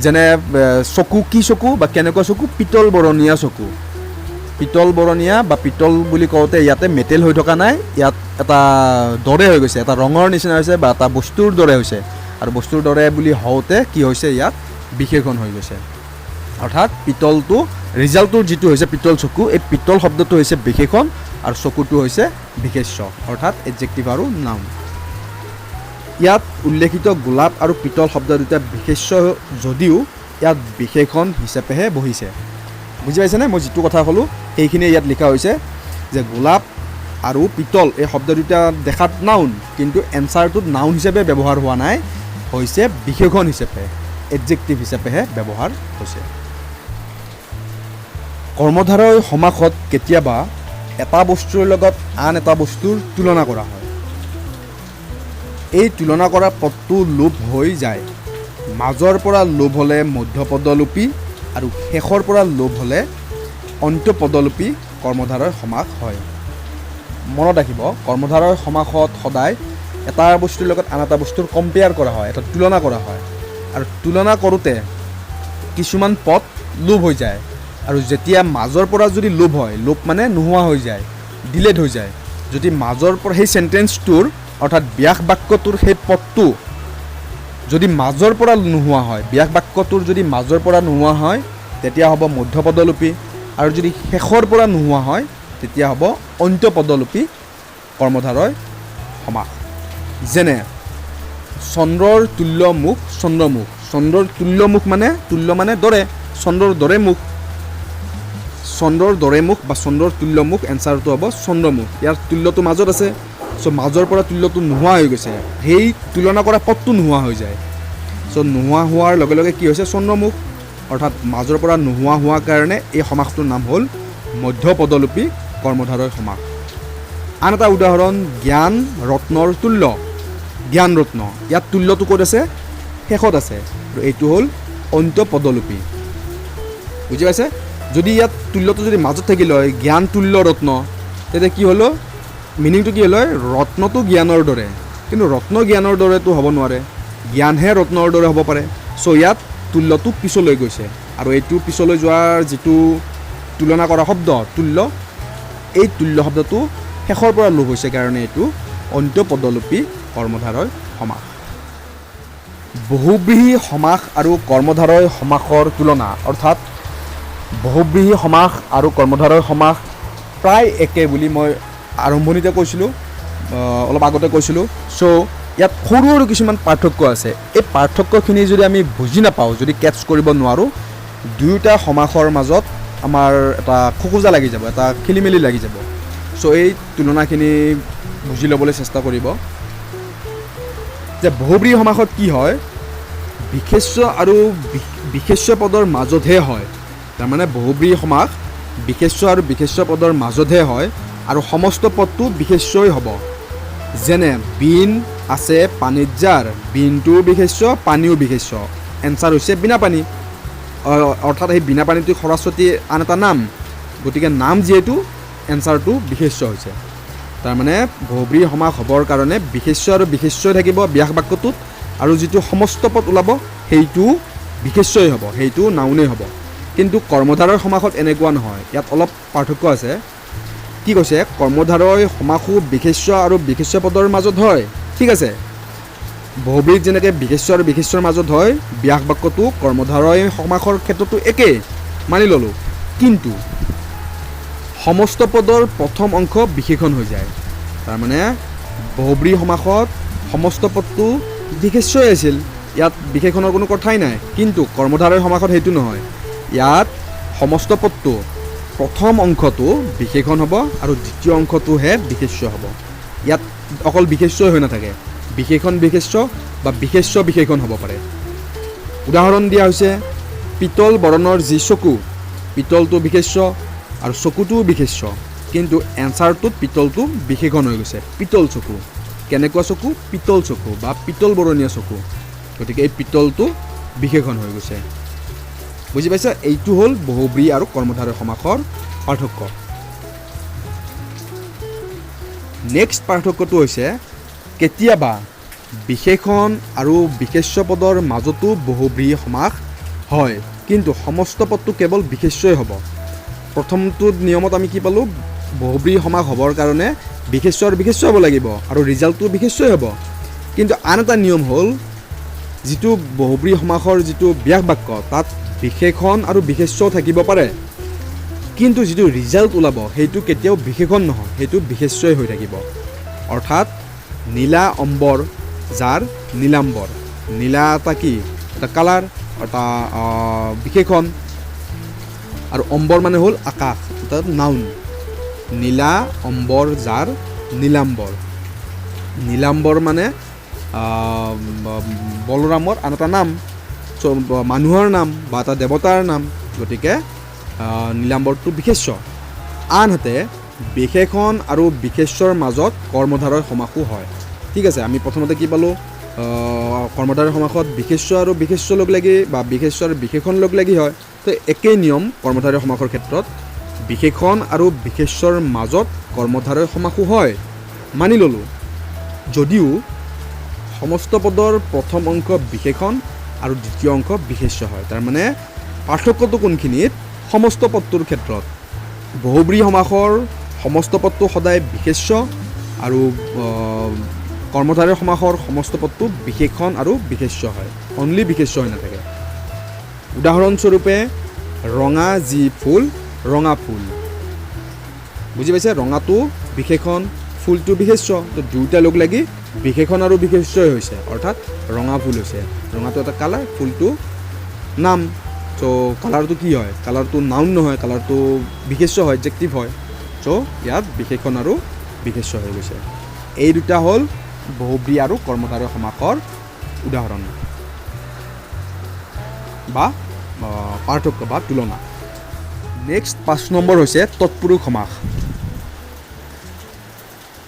A: যেনে চকু, কি চকু বা কেনেকুৱা চকু? পিতল বৰণীয়া চকু। পিতল বৰণীয়া বা পিতল বুলি কওঁতে ইয়াতে মেটেল হৈ থকা নাই, ইয়াত এটা দৰে হৈ গৈছে, এটা ৰঙৰ নিচিনা হৈছে বা এটা বস্তুৰ দৰে হৈছে। আৰু বস্তুৰ দৰে বুলি হওঁতে কি হৈছে? ইয়াত বিশেষণ হৈ গৈছে। অৰ্থাৎ পিতলটো ৰিজাল্টটোৰ যিটো হৈছে পিতল চকু, এই পিতল শব্দটো হৈছে বিশেষণ আৰু চকুটো হৈছে বিশেষ্য, অৰ্থাৎ এডজেক্টিভ আৰু নাউন। ইয়াত উল্লেখিত গোলাপ আৰু পিতল শব্দ দুটা বিশেষ্য যদিও ইয়াত বিশেষণ হিচাপেহে বহিছে। বুজি পাইছেনে? মই যিটো কথা ক'লোঁ, সেইখিনিয়ে ইয়াত লিখা হৈছে যে গোলাপ আৰু পিতল এই শব্দ দুটা দেখাত নাউন, কিন্তু এনচাৰটোত নাউন হিচাপে ব্যৱহাৰ হোৱা নাই, হৈছে বিশেষণ হিচাপে, এডজেক্টিভ হিচাপেহে ব্যৱহাৰ হৈছে। কৰ্মধাৰয় সমাসত কেতিয়াবা এটা বস্তুৰ লগত আন এটা বস্তুৰ তুলনা কৰা হয়। এই তুলনা কৰা পদটো লোপ হৈ যায়। মাজৰ পৰা লোপ হ'লে মধ্যপদলোপী আৰু শেষৰ পৰা লোপ হ'লে অন্ত্যপদলোপী কৰ্মধাৰয় সমাস হয়। মনত ৰাখিব, কৰ্মধাৰয় সমাসত সদায় এটা বস্তুৰ লগত আন এটা বস্তুৰ কম্পেয়াৰ কৰা হয়, এটা তুলনা কৰা হয় আৰু তুলনা কৰোঁতে কিছুমান পদ লোপ হৈ যায়। আৰু যেতিয়া মাজৰ পৰা যদি লোপ হয়, লোপ মানে নোহোৱা হৈ যায়, ডিলেট হৈ যায়, যদি মাজৰ পৰা সেই চেণ্টেন্সটোৰ, অৰ্থাৎ ব্যাস বাক্যটোৰ সেই পদটো যদি মাজৰ পৰা নোহোৱা হয়, ব্যাস বাক্যটোৰ যদি মাজৰ পৰা নোহোৱা হয়, তেতিয়া হ'ব মধ্যপদলোপী আৰু যদি শেষৰ পৰা নোহোৱা হয়, তেতিয়া হ'ব অন্ত্যপদলোপী কৰ্মধাৰয় সমাস। যেনে চন্দ্ৰৰ তুল্য মুখ চন্দ্ৰমুখ। চন্দ্ৰৰ তুল্য মুখ মানে, তুল্য মানে দৰে, চন্দ্ৰৰ দৰে মুখ, চন্দ্ৰৰ দৰে মুখ বা চন্দ্ৰৰ তুল্য মুখ, এনচাৰটো হ'ব চন্দ্ৰমুখ। ইয়াৰ তুল্যটো মাজত আছে। চ' মাজৰ পৰা তুল্যটো নোহোৱা হৈ গৈছে, সেই তুলনা কৰা পদটো নোহোৱা হৈ যায়। চ' নোহোৱা হোৱাৰ লগে লগে কি হৈছে? চন্দ্ৰমুখ। অৰ্থাৎ মাজৰ পৰা নোহোৱা হোৱাৰ কাৰণে এই সমাসটোৰ নাম হ'ল মধ্যপদলোপী কৰ্মধাৰয় সমাস। আন এটা উদাহৰণ, জ্ঞান ৰত্নৰ তুল্য জ্ঞান ৰত্ন। ইয়াত তুল্যটো ক'ত আছে? শেষত আছে আৰু এইটো হ'ল অন্ত্যপদলোপী। বুজি পাইছে? যদি ইয়াত তুল্যটো যদি মাজত থাকিল হয়, জ্ঞান তুল্য ৰত্ন, তেতিয়া কি হ'ল? মিনিংটো কি হ'ল হয়? ৰত্নটো জ্ঞানৰ দৰে। কিন্তু ৰত্ন জ্ঞানৰ দৰেতো হ'ব নোৱাৰে, জ্ঞানহে ৰত্নৰ দৰে হ'ব পাৰে। চ' ইয়াত তুল্যটো পিছলৈ গৈছে আৰু এইটো পিছলৈ যোৱাৰ যিটো তুলনা কৰা শব্দ তুল্য, এই তুল্য শব্দটো শেষৰ পৰা লোপ হৈছে কাৰণে এইটো অন্ত্যপদলোপী কৰ্মধাৰয় সমাস। বহুব্ৰীহি সমাস আৰু কৰ্মধাৰয় সমাসৰ তুলনা। অৰ্থাৎ বহুব্ৰীহি সমাস আৰু কৰ্মধাৰয় সমাস প্ৰায় একে বুলি মই আৰম্ভণিতে কৈছিলোঁ, অলপ আগতে কৈছিলোঁ। চ' ইয়াত সৰু সৰু কিছুমান পাৰ্থক্য আছে। এই পাৰ্থক্যখিনি যদি আমি বুজি নাপাওঁ, যদি কেটচ কৰিব নোৱাৰোঁ, দুয়োটা সমাসৰ মাজত আমাৰ এটা খোকোজা লাগি যাব, এটা খেলি মেলি লাগি যাব। চ' এই তুলনাখিনি বুজি ল'বলৈ চেষ্টা কৰিব যে বহুব্ৰীহি সমাসত কি হয়? বিশেষ্য আৰু বিশেষ্য পদৰ মাজতহে হয়। তাৰমানে বহুব্ৰীহি সমাস বিশেষ্য আৰু বিশেষ্য পদৰ মাজতহে হয় আৰু সমস্ত পদটো বিশেষ্যই হ'ব। যেনে বীণ আছে পানীত যাৰ, বীণটোও বিশেষ্য, পানীও বিশেষ্য, এনচাৰ হৈছে বীণা পানী। অৰ্থাৎ সেই বীণা পানীটো সৰস্বতীৰ আন এটা নাম। গতিকে নাম যিহেতু, এনচাৰটো বিশেষ্য হৈছে। তাৰমানে বহুব্ৰীহি সমাস হ'বৰ কাৰণে বিশেষ্য আৰু বিশেষ্যই থাকিব ব্যাস বাক্যটোত আৰু যিটো সমস্ত পদ ওলাব, সেইটো বিশেষ্যই হ'ব, সেইটো নাউনেই হ'ব। কিন্তু কৰ্মধাৰয় সমাসত এনেকুৱা নহয়, ইয়াত অলপ পাৰ্থক্য আছে। কি কৈছে? কৰ্মধাৰয় সমাসো বিশেষ্য আৰু বিশেষ্য পদৰ মাজত হয়। ঠিক আছে, বহুব্ৰীহিত যেনেকৈ বিশেষ্য আৰু বিশেষ্যৰ মাজত হয়, ব্যাস বাক্যটো কৰ্মধাৰয় সমাসৰ ক্ষেত্ৰতো একেই মানি ল'লোঁ, কিন্তু সমস্ত পদৰ প্ৰথম অংশ বিশেষণ হৈ যায়। তাৰমানে বহুব্ৰীহি সমাসত সমস্ত পদটো বিশেষ্যই আছিল, ইয়াত বিশেষণৰ কোনো কথাই নাই। কিন্তু কৰ্মধাৰয় সমাসত সেইটো নহয়। ইয়াত সমস্ত পদটো প্ৰথম অংশটো বিশেষণ হ'ব আৰু দ্বিতীয় অংশটোহে বিশেষ্য হ'ব। ইয়াত অকল বিশেষ্যই হৈ নাথাকে, বিশেষণ বিশেষ্য বা বিশেষ্য বিশেষণ হ'ব পাৰে। উদাহৰণ দিয়া হৈছে পিতল বৰণৰ যি চকু, পিতলটো বিশেষ্য আৰু চকুটোও বিশেষ্য, কিন্তু এনচাৰটোত পিতলটো বিশেষণ হৈ গৈছে। পিতল চকু, কেনেকুৱা চকু? পিতল চকু বা পিতল বৰণীয়া চকু। গতিকে এই পিতলটো বিশেষণ হৈ গৈছে। বুজি পাইছা? এইটো হ'ল বহুব্ৰীহি আৰু কৰ্মধাৰয় সমাসৰ পাৰ্থক্য। নেক্সট পাৰ্থক্যটো হৈছে কেতিয়াবা বিশেষণ আৰু বিশেষ্য পদৰ মাজতো বহুব্ৰীহি সমাস হয়, কিন্তু সমস্ত পদটো কেৱল বিশেষ্যই হ'ব। প্ৰথমটো নিয়মত আমি কি পালোঁ? বহুব্ৰীহি সমাস হ'বৰ কাৰণে বিশেষ্য আৰু বিশেষ্য হ'ব লাগিব আৰু ৰিজাল্টটো বিশেষ্যই হ'ব। কিন্তু আন এটা নিয়ম হ'ল যিটো বহুব্ৰীহি সমাসৰ যিটো ব্যাস বাক্য, তাত বিশেষণ আৰু বিশেষ্যও থাকিব পাৰে, কিন্তু যিটো ৰিজাল্ট ওলাব সেইটো কেতিয়াও বিশেষণ নহয়, সেইটো বিশেষ্যই হৈ থাকিব। অৰ্থাৎ নীলা অম্বৰ যাৰ নীলাম্বৰ। নীলা এটা কি? এটা কালাৰ, এটা বিশেষণ, আৰু অম্বৰ মানে হ'ল আকাশ, এটা নাউন। নীলা অম্বৰ যাৰ নীলাম্বৰ। নীলাম্বৰ মানে বলৰামৰ আন এটা নাম, মানুহৰ নাম বা এটা দেৱতাৰ নাম। গতিকে নীলাম্বৰটো বিশেষ্য। আনহাতে বিশেষণ আৰু বিশেষ্যৰ মাজত কৰ্মধাৰয় সমাসো হয়। ঠিক আছে, আমি প্ৰথমতে কি পালোঁ? কৰ্মধাৰয় সমাসত বিশেষ্য আৰু বিশেষ্য লগ লাগি বা বিশেষ্য আৰু বিশেষণ লগ লাগি হয়। তো একেই নিয়ম কৰ্মধাৰয় সমাসৰ ক্ষেত্ৰত বিশেষণ আৰু বিশেষ্যৰ মাজত কৰ্মধাৰয় সমাসো হয়, মানি ল'লোঁ, যদিও সমস্ত পদৰ প্ৰথম অংশ বিশেষণ আৰু দ্বিতীয় অংশ বিশেষ্য হয়। তাৰমানে পাৰ্থক্যটো কোনখিনিত? সমস্ত পদটোৰ ক্ষেত্ৰত বহুব্ৰীহি সমাসৰ সমস্ত পদটো সদায় বিশেষ্য আৰু কৰ্মধাৰয় সমাসৰ সমস্ত পদটো বিশেষণ আৰু বিশেষ্য হয়, অনলি বিশেষ্য হৈ নাথাকে। উদাহৰণস্বৰূপে ৰঙা যি ফুল, ৰঙা ফুল। বুজি পাইছে? ৰঙাটো বিশেষণ, ফুলটো বিশেষ্য, তো দুয়োটা লগ লাগি বিশেষণ আৰু বিশেষ্যই হৈছে, অৰ্থাৎ ৰঙা ফুল হৈছে। ৰঙাটো এটা কালাৰ, ফুলটো নাম। চ' কালাৰটো কি হয়? কালাৰটো নাউন নহয়, কালাৰটো বিশেষ্য হয়, এডজেক্টিভ হয়। চ' ইয়াত বিশেষণ আৰু বিশেষ্য হৈ গৈছে। এই দুটা হ'ল বহুব্ৰীহি আৰু কৰ্মধাৰয় সমাসৰ উদাহৰণ বা পাৰ্থক্য বা তুলনা। নেক্সট 5 নম্বৰ হৈছে তৎপুৰুষ সমাস।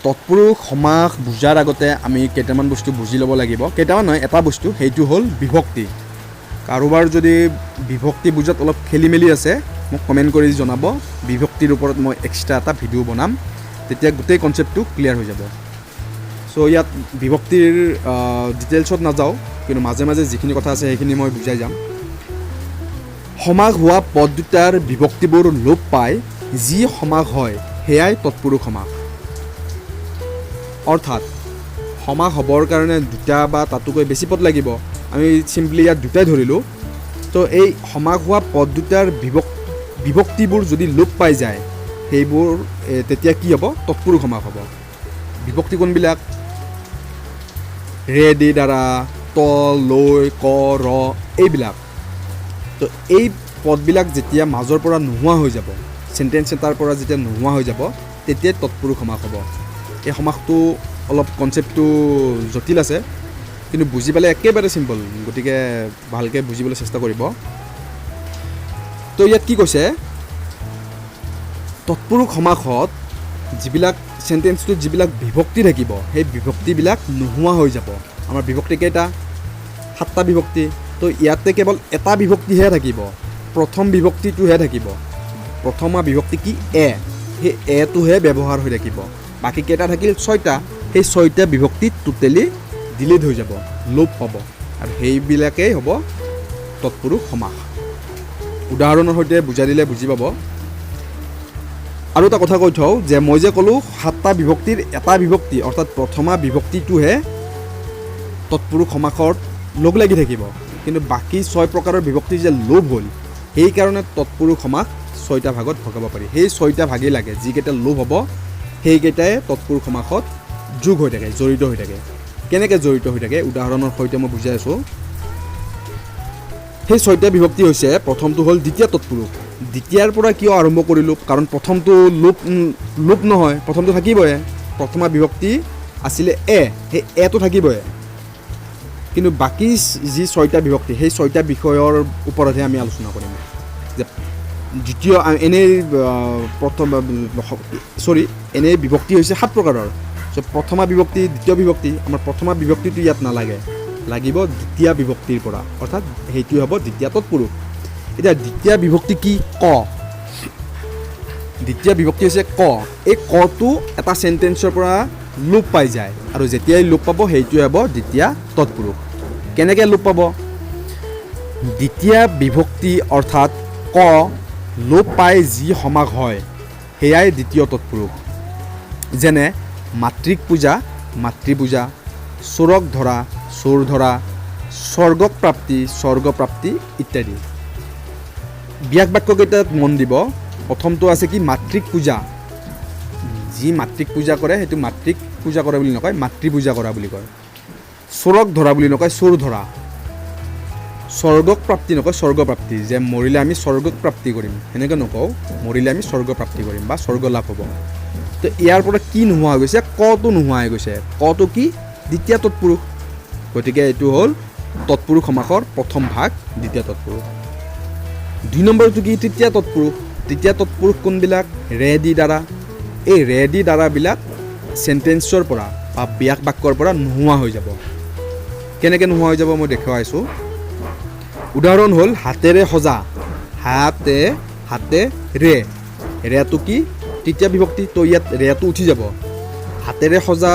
A: তৎপুৰুষ সমাস বুজাৰ আগতে আমি কেইটামান বস্তু বুজি ল'ব লাগিব। কেইটামান নহয়, এটা বস্তু, সেইটো হ'ল বিভক্তি। কাৰোবাৰ যদি বিভক্তি বুজাত অলপ খেলি মেলি আছে, মোক কমেণ্ট কৰি জনাব। বিভক্তিৰ ওপৰত মই এক্সট্ৰা এটা ভিডিঅ' বনাম, তেতিয়া গোটেই কনচেপ্টটো ক্লিয়াৰ হৈ যাব। চ' ইয়াত বিভক্তিৰ ডিটেইলছত নাযাওঁ, কিন্তু মাজে মাজে যিখিনি কথা আছে সেইখিনি মই বুজাই যাম। সমাস হোৱা পদ দুটাৰ বিভক্তিবোৰ লোপ পাই যি সমাস হয় সেয়াই তৎপুৰুষ সমাস। অৰ্থাৎ সমাস হ'বৰ কাৰণে দুটা বা তাতোকৈ বেছি পদ লাগিব। আমি চিম্পলি ইয়াত দুটাই ধৰিলোঁ। তো এই সমাস হোৱা পদ দুটাৰ বিভক্তিবোৰ যদি লোপ পাই যায়, সেইবোৰ তেতিয়া কি হ'ব? তৎপুৰুষ সমাস হ'ব। বিভক্তি কোনবিলাক? ৰে দি দ্বাৰা, ত, লৈ, ক, ৰ, এইবিলাক। তো এই পদবিলাক যেতিয়া মাজৰ পৰা নোহোৱা হৈ যাব, চেণ্টেঞ্চ এটাৰ পৰা যেতিয়া নোহোৱা হৈ যাব, তেতিয়াই তৎপুৰুষ সমাস হ'ব। এই সমাসটো অলপ কনচেপ্টটো জটিল আছে, কিন্তু বুজি পালে একেবাৰে চিম্পল, গতিকে ভালকৈ বুজিবলৈ চেষ্টা কৰিব। তো ইয়াত কি কৈছে? তৎপুৰুষ সমাসত যিবিলাক চেণ্টেঞ্চটোত যিবিলাক বিভক্তি থাকিব, সেই বিভক্তিবিলাক নোহোৱা হৈ যাব। আমাৰ বিভক্তি কেইটা? 7টা বিভক্তি। তো ইয়াতে কেৱল এটা বিভক্তিহে থাকিব, প্ৰথম বিভক্তিটোহে থাকিব। প্ৰথমা বিভক্তি কি? এ। সেই এটোহে ব্যৱহাৰ হৈ থাকিব। বাকী কেইটা থাকিল? 6টা। সেই 6টা বিভক্তি টোটেলি ডিলিট হৈ যাব, লোপ পাব, আৰু সেইবিলাকেই হ'ব তৎপুৰুষ সমাস। উদাহৰণৰ সৈতে বুজাই দিলে বুজি পাব। আৰু এটা কথা কৈ থওঁ যে মই যে ক'লোঁ 7টা বিভক্তিৰ এটা বিভক্তি, অৰ্থাৎ প্ৰথমা বিভক্তিটোহে তৎপুৰুষ সমাসত লগ লাগি থাকিব, কিন্তু বাকী 6 প্ৰকাৰৰ বিভক্তি যে লোপ হ'ল, সেইকাৰণে তৎপুৰুষ সমাস 6টা ভাগত ভগাব পাৰি। সেই 6টা ভাগেই লাগে, যিকেইটা লোপ হ'ব সেইকেইটাই তৎপুৰুষ সমাসত যোগ হৈ থাকে, জড়িত হৈ থাকে। কেনেকৈ জড়িত হৈ থাকে উদাহৰণৰ সৈতে মই বুজাই আছোঁ। সেই 6টা বিভক্তি হৈছে, প্ৰথমটো হ'ল দ্বিতীয় তৎপুৰুষ। দ্বিতীয়াৰ পৰা কিয় আৰম্ভ কৰিলোঁ? কাৰণ প্ৰথমটো লোপ নহয়, প্ৰথমটো থাকিবই। প্ৰথমা বিভক্তি
B: আছিলে এ, সেই এটো থাকিবই, কিন্তু বাকী যি ছয়টা বিভক্তি সেই ছয়টা বিষয়ৰ ওপৰতহে আমি আলোচনা কৰিম। যে দ্বিতীয় এনেই প্ৰথম চৰি এনেই বিভক্তি হৈছে 7 প্ৰকাৰৰ। চ' প্ৰথমা বিভক্তি, দ্বিতীয় বিভক্তি, আমাৰ প্ৰথমা বিভক্তিটো ইয়াত নালাগে, লাগিব দ্বিতীয়া বিভক্তিৰ পৰা, অৰ্থাৎ সেইটোৱে হ'ব দ্বিতীয়া তৎপুৰুষ। এতিয়া দ্বিতীয়া বিভক্তি কি? ক। দ্বিতীয় বিভক্তি হৈছে ক। এই কটো এটা চেণ্টেন্সৰ পৰা লোপ পাই যায়, আৰু যেতিয়াই লোপ পাব সেইটোৱে হ'ব দ্বিতীয়া তৎপুৰুষ। কেনেকৈ লোপ পাব? দ্বিতীয়া বিভক্তি অৰ্থাৎ ক লোপ পাই যি সমাস হয় সেয়াই দ্বিতীয় তৎপুৰুষ। যেনে মাতৃক পূজা, মাতৃপূজা, চোৰক ধৰা, চোৰ ধৰা, স্বৰ্গক প্ৰাপ্তি, স্বৰ্গপ্ৰাপ্তি ইত্যাদি। ব্যাস বাক্যকেইটাত মন দিব। প্ৰথমটো আছে কি? মাতৃক পূজা। যি মাতৃক পূজা কৰে সেইটো মাতৃক পূজা কৰা বুলি নকয়, মাতৃ পূজা কৰা বুলি কয়। চোৰক ধৰা বুলি নকয়, চোৰ ধৰা। স্বৰ্গক প্ৰাপ্তি নকয়, স্বৰ্গপ্ৰাপ্তি। যে মৰিলে আমি স্বৰ্গক প্ৰাপ্তি কৰিম সেনেকৈ নকওঁ, মৰিলে আমি স্বৰ্গ প্ৰাপ্তি কৰিম বা স্বৰ্গ লাভ হ'ব। তো ইয়াৰ পৰা কি নোহোৱা হৈ গৈছে? কটো নোহোৱা হৈ গৈছে। কটো কি? দ্বিতীয় তৎপুৰুষ। গতিকে এইটো হ'ল তৎপুৰুষ সমাসৰ প্ৰথম ভাগ, দ্বিতীয় তৎপুৰুষ। দুই নম্বৰটো কি? তৃতীয় তৎপুৰুষ। তৃতীয় তৎপুৰুষ কোনবিলাক? ৰে দি দ্বাৰা। এই ৰে দি দ্বাৰাবিলাক চেণ্টেন্সৰ পৰা বা ব্যাস বাক্যৰ পৰা নোহোৱা হৈ যাব। কেনেকৈ নোহোৱা হৈ যাব মই দেখুৱাইছোঁ। উদাহৰণ হ'ল হাতেৰে সজা। হাতে, হাতে ৰে, ৰেটো কি? তৃতীয় বিভক্তি। তো ইয়াত ৰেটো উঠি যাব। হাতেৰে সজা,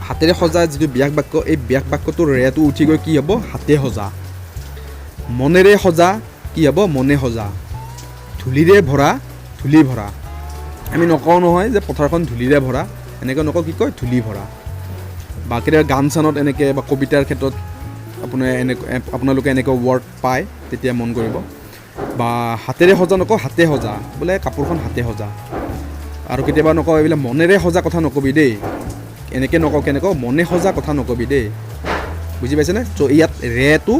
B: হাতেৰে সজা যিটো ব্যাস বাক্য, এই ব্যাস বাক্যটোৰ ৰেটো উঠি গৈ কি হ'ব? হাতে সজা। মনেৰে সজা কি হ'ব? মনে সজা। ধূলিৰে ভৰা, ধূলি ভৰা। আমি নকওঁ নহয় যে পথাৰখন ধূলিৰে ভৰা, এনেকৈ নকওঁ, কি কয়? ধূলি ভৰা। বা কেতিয়াবা গান চানত এনেকৈ বা কবিতাৰ ক্ষেত্ৰত আপোনাৰ এনেকৈ আপোনালোকে এনেকৈ ৱৰ্ড পায়, তেতিয়া মন কৰিব। বা হাতেৰে সজা নকওঁ, হাতে সজা, বোলে কাপোৰখন হাতে সজা। আৰু কেতিয়াবা নকওঁ এইবিলাক মনেৰে সজা কথা নকবি দেই, এনেকৈ নকওঁ, কেনেকৈ মনে সজা কথা নকবি দেই, বুজি পাইছেনে? চ' ইয়াত ৰেটো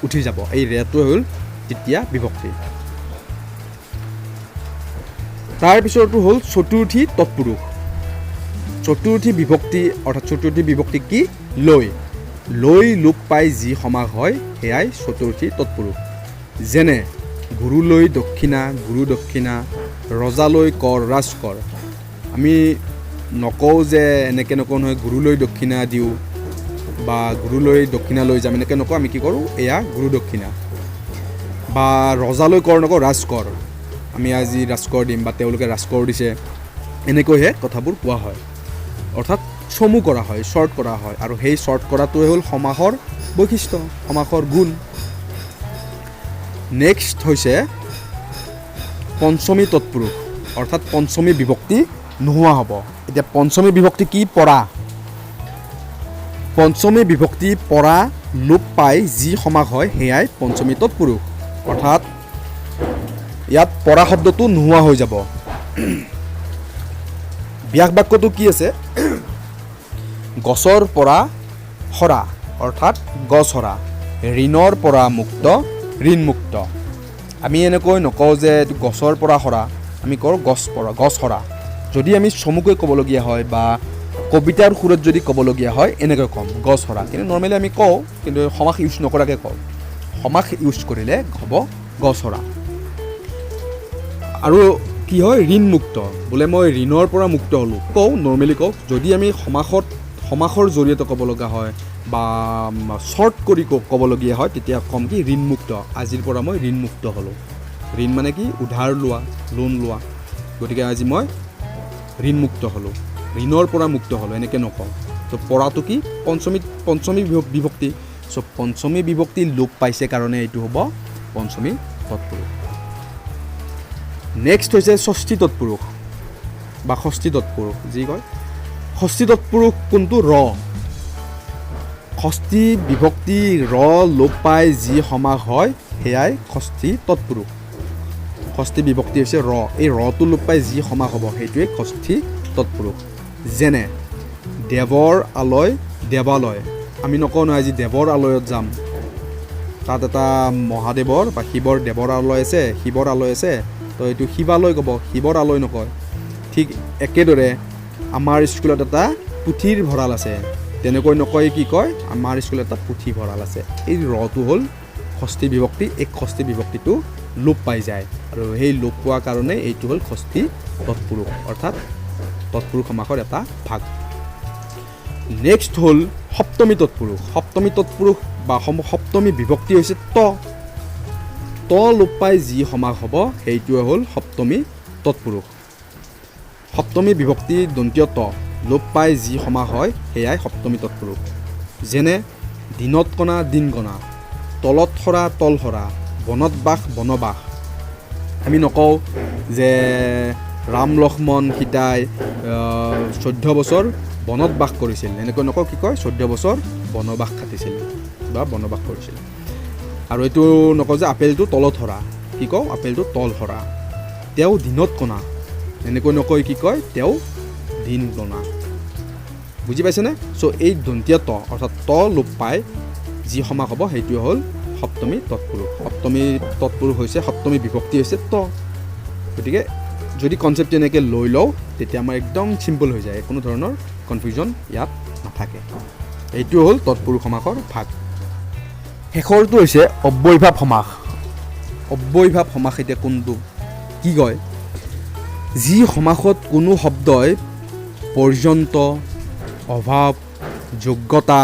B: উঠি যাব। এই ৰেটোৱে হ'ল তৃতীয়া বিভক্তি। তাৰপিছৰটো হ'ল চতুৰ্থী তৎপুৰুষ। চতুৰ্থী বিভক্তি অৰ্থাৎ চতুৰ্থী বিভক্তি কি? লৈ। লৈ লোপ পাই যি সমাস হয় সেয়াই চতুৰ্থী তৎপুৰুষ। যেনে গুৰুলৈ দক্ষিণা, গুৰু দক্ষিণা, ৰজালৈ কৰ, ৰাজকৰ। আমি নকওঁ যে এনেকৈ নকওঁ নহয়, গুৰুলৈ দক্ষিণা দিওঁ বা গুৰুলৈ দক্ষিণা লৈ যাম, এনেকৈ নকওঁ। আমি কি কৰোঁ? এয়া গুৰু দক্ষিণা। বা ৰজালৈ কৰ নকওঁ, ৰাজকৰ। আমি আজি ৰাজকৰ দিম বা তেওঁলোকে ৰাজকৰ দিছে, এনেকৈহে কথাবোৰ কোৱা হয়। অৰ্থাৎ চমু কৰা হয়, শ্বৰ্ট কৰা হয়। আৰু সেই শ্বৰ্ট কৰাটোৱে হ'ল সমাসৰ বৈশিষ্ট্য, সমাসৰ গুণ। নেক্সট হৈছে পঞ্চমী তৎপুৰুষ, অৰ্থাৎ পঞ্চমী বিভক্তি নোহোৱা হ'ব। এতিয়া পঞ্চমী বিভক্তি কি? পৰা। পঞ্চমী বিভক্তি পৰা লোপ পাই যি সমাস হয় সেয়াই পঞ্চমী তৎপুৰুষ। অৰ্থাৎ ইয়াত পৰা শব্দটো নোহোৱা হৈ যাব। ব্যাস বাক্যটো কি আছে? গছৰ পৰা সৰা, অৰ্থাৎ গছ সৰা। ঋণৰ পৰা মুক্ত, ঋণমুক্ত। আমি এনেকৈ নকওঁ যে এইটো গছৰ পৰা সৰা, আমি কওঁ গছ পৰা, গছ সৰা। যদি আমি চমুকৈ ক'বলগীয়া হয় বা কবিতাৰ সুৰত যদি ক'বলগীয়া হয় এনেকৈ ক'ম গছ সৰা। কিন্তু নৰ্মেলি আমি কওঁ, কিন্তু সমাস ইউজ নকৰাকৈ কওঁ। সমাস ইউজ কৰিলে হ'ব গছ সৰা। আৰু কি হয়? ঋণমুক্ত, বোলে মই ঋণৰ পৰা মুক্ত হ'লোঁ, কওঁ, নৰ্মেলি কওঁ। যদি আমি সমাসৰ জৰিয়তে ক'ব লগা হয় বা শ্বৰ্ট কৰি ক'বলগীয়া হয়, তেতিয়া ক'ম কি? ঋণমুক্ত। আজিৰ পৰা মই ঋণমুক্ত হ'লোঁ। ঋণ মানে কি? উধাৰ লোৱা, লোন লোৱা। গতিকে আজি মই ঋণমুক্ত হ'লোঁ, ঋণৰ পৰা মুক্ত হ'লোঁ, এনেকৈ নকওঁ। তো পৰাটো কি? পঞ্চমী বিভক্তি। চ' পঞ্চমী বিভক্তি লোপ পাইছে কাৰণে এইটো হ'ব পঞ্চমী তৎপুৰুষ। নেক্সট হৈছে ষষ্ঠী তৎপুৰুষ বা ষষ্ঠী তৎপুৰুষ যি কয়। ষষ্ঠী তৎপুৰুষ কোনটো? ৰ। ষষ্ঠী বিভক্তি ৰ লোপ পাই যি সমাস হয় সেয়াই ষষ্ঠী তৎপুৰুষ। ষষ্ঠী বিভক্তি হৈছে ৰ, এই ৰটো লোপ পাই যি সমাস হ'ব সেইটোৱে ষষ্ঠী তৎপুৰুষ। যেনে দেৱৰ আলয়, দেৱালয়। আমি নকওঁ নহয় আজি দেৱৰ আলয়ত যাম, তাত এটা মহাদেৱৰ বা শিৱৰ দেৱৰ আলয় আছে, শিৱৰ আলয় আছে, তো এইটো শিৱালয় ক'ব, শিৱৰ আলয় নকয়। ঠিক একেদৰে আমাৰ স্কুলত এটা পুথিৰ ভঁৰাল আছে, তেনেকৈ নকয় কি কয়, আমাৰ স্কুলত এটা পুথিভঁৰাল আছে। এই ৰটো হ'ল ষষ্ঠী বিভক্তি। এই ষষ্ঠী বিভক্তিটো লোপ পাই যায় আৰু সেই লোপ পোৱাৰ কাৰণে এইটো হ'ল ষষ্ঠী তৎপুৰুষ, অৰ্থাৎ তৎপুৰুষ সমাসৰ এটা ভাগ। নেক্সট হ'ল সপ্তমী তৎপুৰুষ। সপ্তমী তৎপুৰুষ বা সপ্তমী বিভক্তি হৈছে ত। ত লোপ পাই যি সমাস হ'ব সেইটোৱে হ'ল সপ্তমী তৎপুৰুষ। সপ্তমী বিভক্তি দন্তীয় ত লোপ পাই যি সমাস হয় সেয়াই সপ্তমী তৎপুৰুষ। যেনে দিনত কণা দিন কণা, তলত সৰা তল সৰা, বনত বাস বনবাস। আমি নকওঁ যে ৰাম লক্ষ্মণ সীতাই 14 বছৰ বনত বাস কৰিছিল, এনেকৈ নকওঁ। কি কয়, 14 বছৰ বনবাস খাটিছিল বা বনবাস কৰিছিল। আৰু এইটো নকওঁ যে আপেলটো তলত সৰা, কি কওঁ, আপেলটো তল সৰা। তেওঁ দিনত কণা, এনেকৈ নকয়, কি কয়, তেওঁ দিন কণা। বুজি পাইছেনে? চ' এই দন্তীয় ত অৰ্থাৎ ত লোপ পাই যি সমাস হ'ব সেইটোৱে হ'ল সপ্তমী তৎপুৰুষ। সপ্তমী তৎপুৰুষ হৈছে, সপ্তমী বিভক্তি হৈছে ত। গতিকে যদি কনচেপ্ট এনেকৈ লৈ লওঁ তেতিয়া আমাৰ একদম চিম্পল হৈ যায়, কোনো ধৰণৰ কনফিউজন ইয়াত নাথাকে। এইটো হ'ল তৎপুৰুষ সমাসৰ ভাগ। শেষৰটো হৈছে অব্যয়ীভাৱ সমাস। অব্যয়ীভাৱ সমাস এতিয়া কোনটো কি কয়, যি সমাসত কোনো শব্দই পৰ্যন্ত, অভাৱ, যোগ্যতা,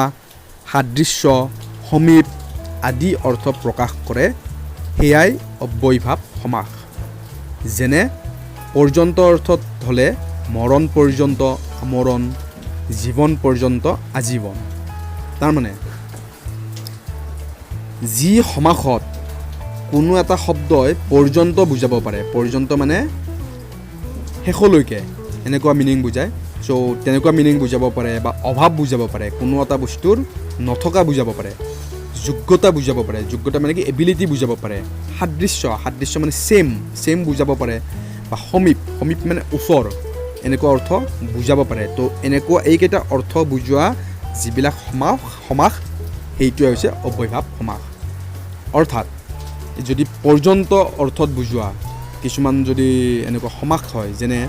B: সাদৃশ্য, সমীপ আদি অৰ্থ প্ৰকাশ কৰে সেয়াই অব্যয়ীভাৱ সমাস। যেনে পৰ্যন্ত অৰ্থত হ'লে মৰণ পৰ্যন্ত আমৰণ, জীৱন পৰ্যন্ত আজীৱন। তাৰমানে যি সমাসত কোনো এটা শব্দই পৰ্যন্ত বুজাব পাৰে, পৰ্যন্ত মানে শেষলৈকে এনেকুৱা মিনিং বুজায়, চ' তেনেকুৱা মিনিং বুজাব পাৰে বা অভাৱ বুজাব পাৰে, কোনো এটা বস্তুৰ নথকা বুজাব পাৰে, যোগ্যতা বুজাব পাৰে, যোগ্যতা মানে কি এবিলিটি বুজাব পাৰে, সাদৃশ্য, সাদৃশ্য মানে ছেম, ছেম বুজাব পাৰে, বা সমীপ, সমীপ মানে ওচৰ, এনেকুৱা অৰ্থ বুজাব পাৰে। তো এনেকুৱা এইকেইটা অৰ্থ বুজোৱা যিবিলাক সমাস সেইটোৱে হৈছে অব্যয়ীভাৱ সমাস। অৰ্থাৎ যদি পৰ্যন্ত অৰ্থত বুজোৱা কিছুমান যদি এনেকুৱা সমাস হয়, যেনে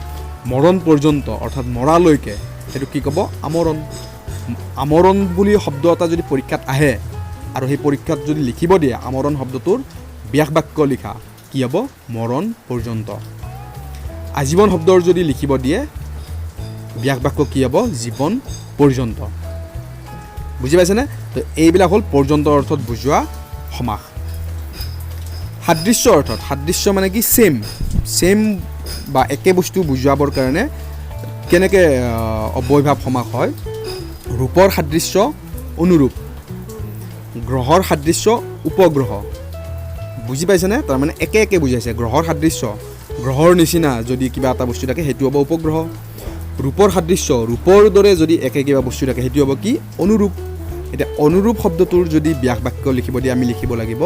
B: মৰণ পৰ্যন্ত অৰ্থাৎ মৰালৈকে, সেইটো কি ক'ব, আমৰণ। আমৰণ বুলি শব্দ এটা যদি পৰীক্ষাত আহে আৰু সেই পৰীক্ষাত যদি লিখিব দিয়ে আমৰণ শব্দটোৰ ব্যাস বাক্য লিখা, কি হ'ব, মৰণ পৰ্যন্ত। আজীৱন শব্দৰ যদি লিখিব দিয়ে ব্যাস বাক্য কি হ'ব, জীৱন পৰ্যন্ত। বুজি পাইছেনে? তো এইবিলাক হ'ল পৰ্যন্ত অৰ্থত বুজোৱা সমাস। সাদৃশ্য অৰ্থত, সাদৃশ্য মানে কি, ছেম, ছেম বা একে বস্তু বুজাবৰ কাৰণে কেনেকৈ অব্যয়ীভাৱ সমাস হয়, ৰূপৰ সাদৃশ্য অনুৰূপ, গ্ৰহৰ সাদৃশ্য উপগ্ৰহ। বুজি পাইছেনে? তাৰমানে একে একে বুজাইছে। গ্ৰহৰ সাদৃশ্য, গ্ৰহৰ নিচিনা যদি কিবা এটা বস্তু থাকে সেইটো হ'ব উপগ্ৰহ। ৰূপৰ সাদৃশ্য, ৰূপৰ দৰে যদি একে কিবা বস্তু থাকে সেইটো হ'ব কি, অনুৰূপ। এতিয়া অনুৰূপ শব্দটোৰ যদি ব্যাস বাক্য লিখিব দিয়ে আমি লিখিব লাগিব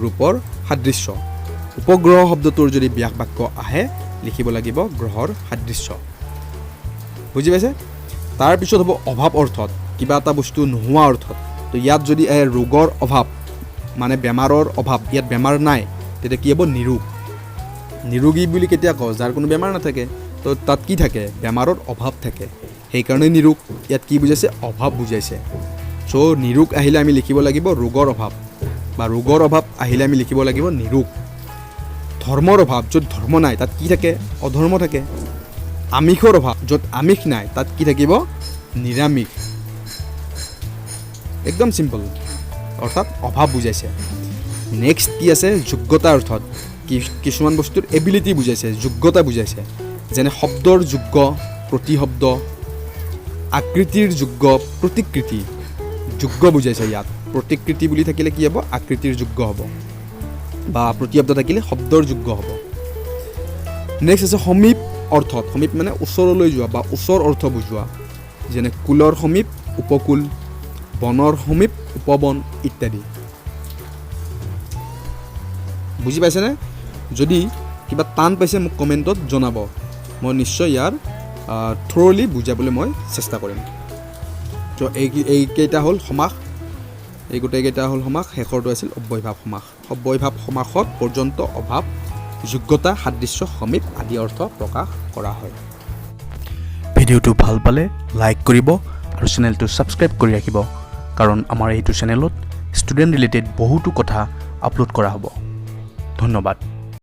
B: ৰূপৰ সাদৃশ্য। উপগ্ৰহ শব্দটোৰ যদি ব্যাস বাক্য আহে লিখিব লাগিব গ্ৰহৰ সাদৃশ্য। বুজি পাইছে? তাৰপিছত হ'ব অভাৱ অৰ্থত, কিবা এটা বস্তু নোহোৱা অৰ্থত। তো ইয়াত যদি আহে ৰোগৰ অভাৱ মানে বেমাৰৰ অভাৱ, ইয়াত বেমাৰ নাই, তেতিয়া কি হ'ব, নিৰোগ। নিৰোগী বুলি কেতিয়া কওঁ, যাৰ কোনো বেমাৰ নাথাকে। তো তাত কি থাকে, বেমাৰৰ অভাৱ থাকে, সেইকাৰণে নিৰোগ। ইয়াত কি বুজাইছে, অভাৱ বুজাইছে। চ' নিৰোগ আহিলে আমি লিখিব লাগিব ৰোগৰ অভাৱ, বা ৰোগৰ অভাৱ আহিলে আমি লিখিব লাগিব নিৰোগ। ধৰ্মৰ অভাৱ, য'ত ধৰ্ম নাই তাত কি থাকে, অধৰ্ম থাকে। আমিষৰ অভাৱ, য'ত আমিষ নাই তাত কি থাকিব, নিৰামিষ। একদম চিম্পল, অৰ্থাৎ অভাৱ বুজাইছে। নেক্সট কি আছে, যোগ্যতা অৰ্থত কিছুমান বস্তুৰ এবিলিটি বুজাইছে, যোগ্যতা বুজাইছে। যেনে শব্দৰ যোগ্য প্ৰতিশব্দ, আকৃতিৰ যোগ্য প্ৰতিকৃতি। যোগ্য বুজাইছে ইয়াত। প্ৰতিকৃতি বুলি থাকিলে কি হ'ব, আকৃতিৰ যোগ্য হ'ব, বা প্ৰতিশব্দ থাকিলে শব্দৰ যোগ্য হ'ব। নেক্সট আছে সমীপ অৰ্থত। সমীপ মানে ওচৰলৈ যোৱা বা ওচৰ অৰ্থ বুজোৱা, যেনে কুলৰ সমীপ উপকূল, বনৰ সমীপ উপবন ইত্যাদি। বুজি পাইছেনে? যদি কিবা টান পাইছে মোক কমেণ্টত জনাব, মই নিশ্চয় ইয়াৰ থৰলি বুজাবলৈ মই চেষ্টা কৰিম। ত' এইকেইটা হ'ল সমাস, এই গোটেইকেইটা হ'ল সমাস। শেষৰটো আছিল অব্যয়ীভাৱ সমাস। অব্যয়ীভাৱ সমাসত পৰ্যন্ত, অভাৱ, যোগ্যতা, সাদৃশ্য, সমীপ আদি অৰ্থ প্ৰকাশ কৰা হয়।
A: ভিডিঅ'টো ভাল পালে লাইক কৰিব আৰু চেনেলটো ছাবস্ক্ৰাইব কৰি ৰাখিব, কাৰণ আমাৰ এইটো চেনেলত ষ্টুডেণ্ট ৰিলেটেড বহুতো কথা আপলোড কৰা হ'ব। ধন্যবাদ।